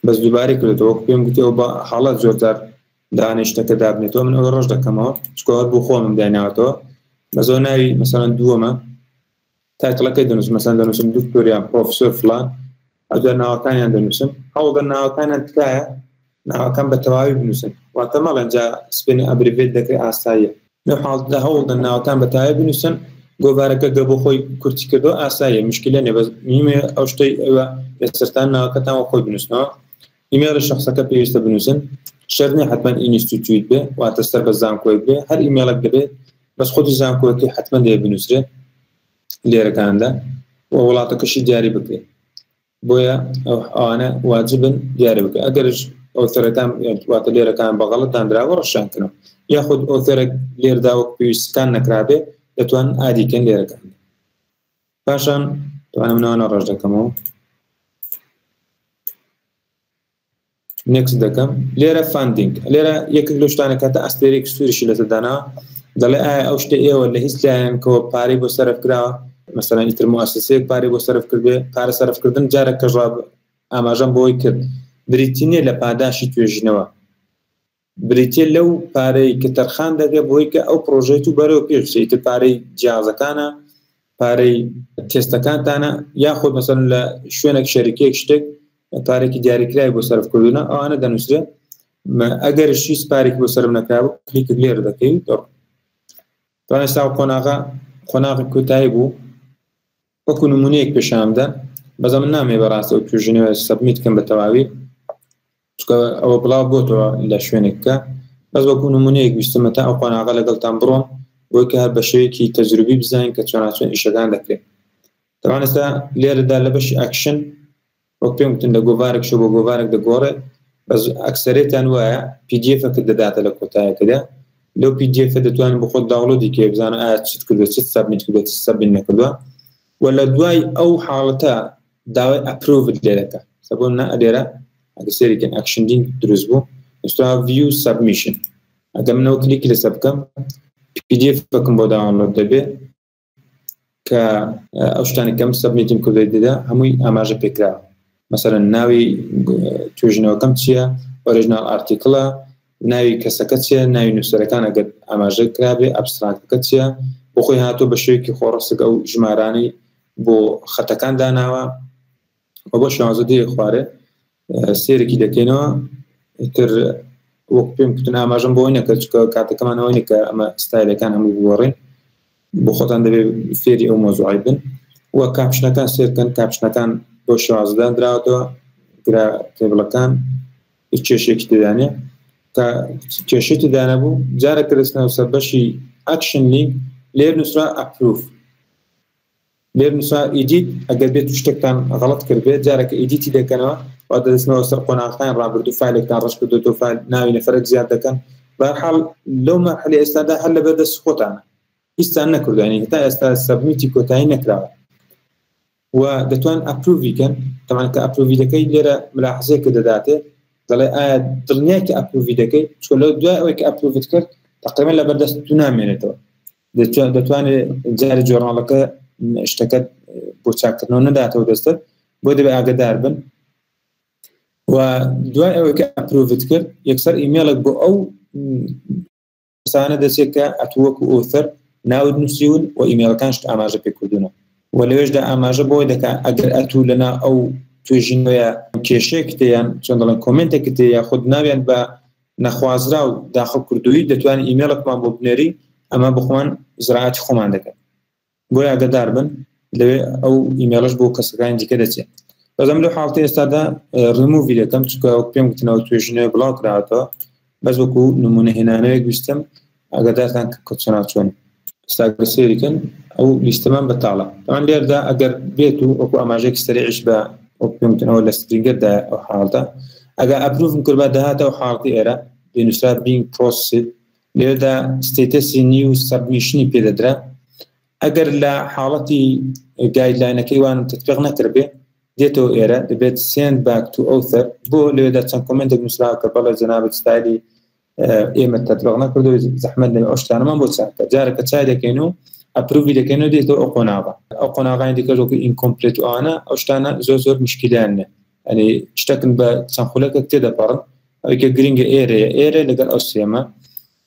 بەس دووبارەی کردێتەوە، وەکو پێم گوتی ئەو بە حاڵەت زۆر جار دانیشتەکە دابنێتەوە، من ئەوە ڕەش دەکەمەوە چکە هەر بۆ خۆمم دایناوەتەوە. بەس ئەو ناوی مەسەلەن دووەمە title ەکەی دەنووسم، مەسەلەن دەنووسم دکتۆر یان پرۆفسۆر فلان، ئەوجا ناوەکانیان دەنووسم. هەوڵدەن ناوەکانیان تکایە ناوەکان بە تەواوی بنووسن، واتە مەڵێن جا سپێنی abbreviate دەکرێت ئاساییە. لەو حاڵەتدا هەوڵدەن ناوەکان بە تەواوی بنووسن. گۆڤارەکە گە بۆ خۆی کورتی کردەوە ئاساییە، مشکلە نییە، بەس مهمە ئەو شتەی ئەوە لەسەرتان ناوەکەتان وە خۆی بنووسنەوە. ئیمێڵی شخصەکە پێویستە بنووسن، شەرت نییە حتمما institute بێ، واتە سەر بە زانکۆیەک بێ، هەر ئیمێڵێک دەبێت، بەس خودی زانکۆیەکەی حتمما دەبێت بنووسرێ لێرەکاندا و وڵاتەکەشی دیاری بکرێت. بۆیە ئەوانە واجبن دیاری بکە. ئەگەرش author ەکان واتە لێرەکان بە غەڵەت دانراوە ڕەشیان کەنەوە، یاخود author ێک لێردا وەک پێویستەکان نەکرابێ دەتوانن add ی کەن لێرەکان. پاشان توانم ناوانە ڕەش دەکەمەوە، next دەکەم. لێرە funding، لێرە یەکێک لەو شتانە کاتە ئەستێرێک سووریشی لەسەر دانا، دەڵێ ئایا ئەو شتە ئێوە لە هیچ لایەنکەوە پارەی بۆ سەرف کراوە؟ مەسەلەن ئیتر موئەسەسەیەک پارەی بۆ سەرف کردبێ. پارە سەرفکردن جارێک کەش ئاماژەم بۆی کرد بریتی نییە لە پاداشی توێژینەوە، بریتیە لەو پارەی کە تەرخان دەکرێت بۆی کە ئەو پرۆژەی تو بەرەو پێش بچێت. ئیتر پارەی جیازەکانە، پارەی تێستەکانتانە، یاخود مەسەلەن لە شوێنێک شەریکەیەک شتێک پارێکی دیاریکراوی بۆ سەرف کردوونە، ئەوانە دەنووسرێ. ئەگەر هیچ پارێکی بۆ سەرف نەکرابوو کلیکت لێرە دەکەی. توانێ ساو قۆناغە قۆناغی کۆتایی بوو. وەکو نمونەیەک پێشان بدەن بەزە من نامەوێ بەڕاستی ئەو توێژینەوە submit کەم بە تەواوی چونکە ئەوە بڵاو بۆتەوە لە شوێنێک کە بەس وەکو نمونەیەک ویستمە تا ئەو قۆناغە لەگەڵتان بڕۆم بۆی کە هەر بە شێوەیەکی تەجروبی بزانین کە چۆناچۆن ئیشەکان دەکرێت. تەبعەن ئێستا لێرەدا لە بەشی action وەک پێم گوتن لە گۆڤارێک شۆ بۆ گۆڤارێک دەگۆڕێ بەس ئەکسەرێتان وایە PDF ەکە دەداتە لە کۆتایەکەدا لەو PDF دەتوانین بۆ خۆت download ی کەی بزانە ئایا چت کردووە چت submit کردووە چت submit نەکردووە و لە دوای ئەو حاڵەتە داوای approve ت لێ دەکا سەبۆن نا لێرە ئەگە سێری کەن action link دروست بوو نووسرا view submission ئەگە منەوە کلیکی لەسەر بکەم PDF ەکەم بۆ download دەبێ کە ئەو شتانی کەم submit م کردووی دەدا هەمووی ئاماژە پێکراوە مەسەرەن ناوی توێژینەوەکەم چییە original article ە ناوی کەسەکە چیە ناوی نووسەرەکان ئەگەر ئاماژە کرابێ abstract ەکە چییە بۆ خۆی هاتووە بە شێوەیەکی خۆڕسک ئەو ژمارانەی بۆ خەتەکان داناوە و بۆ شێوازە دێ خوارێ سێرێکی دەکەینەوە تر وەک پێم کوتن ئاماژەم بۆ نەکرد چکە کاتەکەمان ئەوەی نەکە ئەمە ستایلەکان هەموو بگۆڕین بۆ خۆتان دەبێت فێری ئەو مۆزوعی بن و caption ەکان سێرکەن caption ەکان بۆ شێوازدان دراوەتەوە گرا table ەکان هیچ کێشێکی تێدانە کە کێشەی تێدا نەبوو جارە کە دەستنەوە سەر بەشی action link لێر نووسرا approve لێر نووسرا edit ئەگەر بێت شتێکتان غەڵەت کردبێت جارێکە edit ی دەکەنەوە واتە دەستنەوە سەر قۆناغەکانی ڕابردوو فایلێکتان ڕەش کردوێتەوە فایل ناوی نەفەرێک زیاد دەکەن بەهەرحاڵ لەو مەرحەلەی ئێستادا هەر لەبەر دەست خۆتانە هیچتان نەکردووە یعنی هەتا ئێستا submit ی کۆتایی نەکراوە و دەتوان approve ی کەن تەمان کە approve ی دەکەی لێرە ملاحزەیەکە دەداتێ دەڵێ ئایا دڵنیای کە approve ی دەکەی چۆ لەو دوای ئەوەی کە approve ت کرد تقریبا لەبەردەست تو نامێنێتەوە دەتوانێت جاری journal ەکە شتەکە بۆ چاکردنەوە نەداتەوە دەستت بۆ دەبێ ئاگدار بن و دوای ئەوەی کە approve ت کرد یەکسەر ئیمێڵێک بۆ ئەو کەسانە دەچێت کە ئەتوو وەکو author ناوت نووسیون و ئیمێڵەکانشت ئاماژە پێکردوونە و لەوێشدا ئاماژە بۆی دەکات ئەگەر ئەتوو لەنا ئەو توێژینەوەیە کێشەیەکت یان چۆن دەڵێن comment ێکت یاخود ناویان بە نەخوازراو داخڵ کردووی دەتوانانی ئیمێڵێکمان بۆ بنێری ئەمە بخۆمان ئیجرائاتی خۆمان دەکەن بۆیە ئاگادار بن لەوێ ئەو ئیمێڵش بۆ کەسەکانی دیکە دەچێت بەزەم لەو حاڵەتی ئێستادا ڕیموڤی دەکەم چونکە وەک پێم گوتنەوە توێژینەوە بڵاو کراوەتەوە بەس وەکو نمونە هێنانەوەیەک ویستم ئاگادارتان کە چۆنا چۆن ئێستا گەر سەیری کەن ئەو لیستەمان بەتاڵە تەمان لێردا ئەگەر بێت و وەکو ئاماژەیەکی سەریعیش بە وەک پێم گوتنەوە لە Springer دا ئەو حاڵەتە ئەگەر approve م کردبا دەهاتە ئەو حاڵەتی ئێرە دەنووسرا being processed لێرەدا status ی new submission ی پێدەدرا ئەگەر لە حاڵەتی guideline ەکەی وان تطبیق نەکردبێ دێتەوە ئێرە دەبێت send back to author بۆ لەوێدا چەند comment ێک نووسراوە کە بەڵێ جەنابت ستایلی ئێمە تطبیق نەکردو زەحمەت نەبێ ئەو شتانەمان بۆ چاکە جارەکە چای دەکەین و approve ی دەکەین و دێتەوە ئەو قۆناغە ئەو قۆناغانی دیکە وەکو incomplete و ئەوانە ئەو شتانە زۆر زۆر مشکلیان نیە ئەنی شتەکن بە چەند خولەکێک تێدەپەڕن ئەوەی کە گرنگە ئێرەیە ئێرە لەگەڵ ئەو سێمە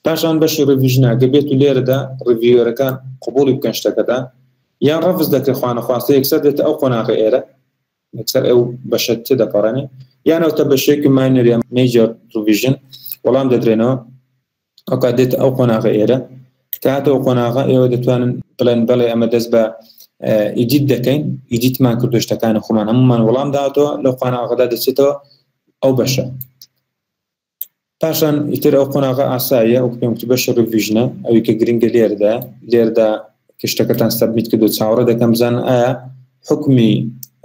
پاشان بەشی revision ە گە بێت و لێرەدا reviewer ەکان قبوڵی بکەن شتەکەدا یان ڕەفز دەکرێت خوانەخواستە یەکسەر دێتە ئەو قۆناغە ئێرە یەکسەر ئەو بەشە تێدەپەڕێنێ یان ئەوتە بەشێکی minor یان major revision وەڵام دەدرێنەوە ئەو کات دێتە ئەو قۆناغە ئێرە کە هاتە ئەو قۆناغە ئێوە دەتوانن بڵێن بەڵێ ئەمە دەست بە edit دەکەین edit مان کردو شتەکانی خۆمان هەمومان وەڵام داوەتەوە لەو قۆناغەدا دەچێتەوە ئەو بەشە پاشان ئیتر ئەو قۆناغە ئاساییە ئەو پێم وتی بەشی revision ە ئەوی کە گرنگە لێرەدا لێرەدا کە شتەکەتان submit کردو چاوەڕێ دەکەم بزانن ئایا حکمی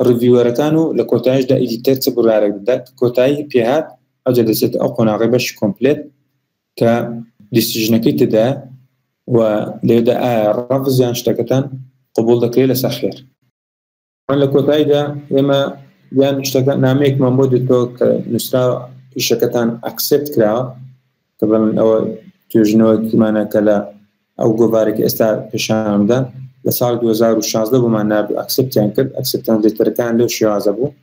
reviewer ەکان و لە کۆتاییشدا editor چ بڕیارێک دەدات کۆتایی پێهات ئەوجا دەچێتە ئەو قۆناغی بەشی complete کە decision ەکەی تێدایە و لێرەدا ئایا ڕەفز یان شتەکەتان قبوڵ دەکرێت لەسەر خێر. لە کۆتاییدا ئێمە یان شتەکە نامەیەکمان بۆ دێتەوە کە نووسراوە ئیشەکەتان accept کراوە کە بڵێن ئەوە توێژینەوەکیمانە کە لە ئەو گۆڤارێک ئێستا پێشاندا لە ساڵ 2016 بۆمان نارد و accept یان کرد acceptance letter ەکان لەو شێوازە بوو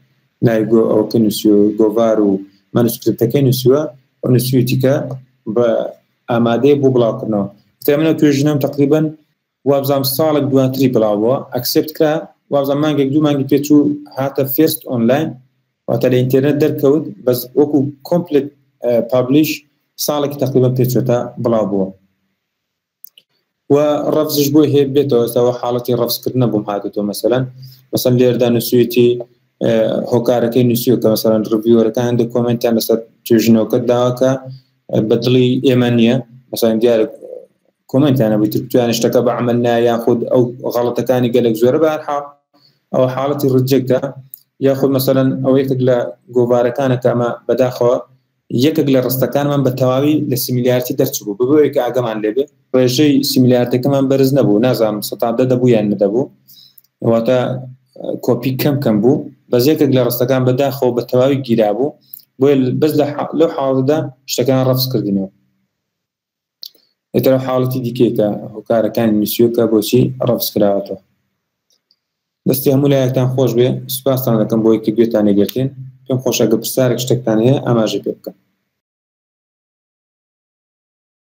ناوی گۆ ئەوەکە نووسیوە گۆڤار و manuscript ەکەی نووسیوە و نووسیویەتی کە بە ئامادەیە بۆ بڵاوکردنەوە ئیتر من ئەو توێژینەوەم تقریبا وابزانم ساڵێک دواتری بڵاو بووە accept کرا وابزانم مانگێک دوو مانگی پێچوو هاتە first online واتە لە ئینتەرنێت دەرکەوت بەس وەکو complete publish ساڵێکی تقریبا پێچووە تا بڵاو بووە. و ڕەفزش بۆی هەیە بێتەوە ئێستا حاڵەتی ڕەفزکردنە بۆم هاتێتەوە مەسەلەن مەسەن لێردا نووسویەتی هۆکارەکەی نووسیوە کە مەسەلەن reviewer ەکان هەندێک comment یان لەسەر توێژینەوەکە داوە کە بە دڵی ئێمە نییە. مەسەلەن دیارە comment یان هەبوو تر تویان شتەکە بە عمل نایە یاخود ئەو غەڵەتەکانی گەلێک زۆرە. بە هەر حاڵ ئەوە حاڵەتی reject ە. یاخود مەسەلەن ئەوە یەکێک لە گۆڤارەکانە کە ئەمە بەداخەوە یەکێک لە ڕستەکانمان بە تەواوی لە similarity دەرچبوو، بەبێ کە ئاگەمان لێبێ ڕێژەی similarity ەکەمان بەرز نەبوو، نازانم 10% دەبوو یان نەدەبوو، واتە کۆپی کەم کەم بوو، بەس یەکێک لە ڕستەکان بەداخەوە بە تەواوی گیرا بوو، بۆیە بەس لەو حاڵەتدا شتەکان ڕەفز کردینەوە. ئیتر حاڵەتی دیکەیە کە هۆکارەکانی نووسیوە کە بۆچی ڕەفز کراوەتەوە. دەستی هەموو لایەکتان خۆش بێ، سوپاستان دەکەم بۆی کە گوێتان لێگرتین. پێم خۆشە گە پرسیارێک شتێکتان هەیە ئاماژە پێ بکەن.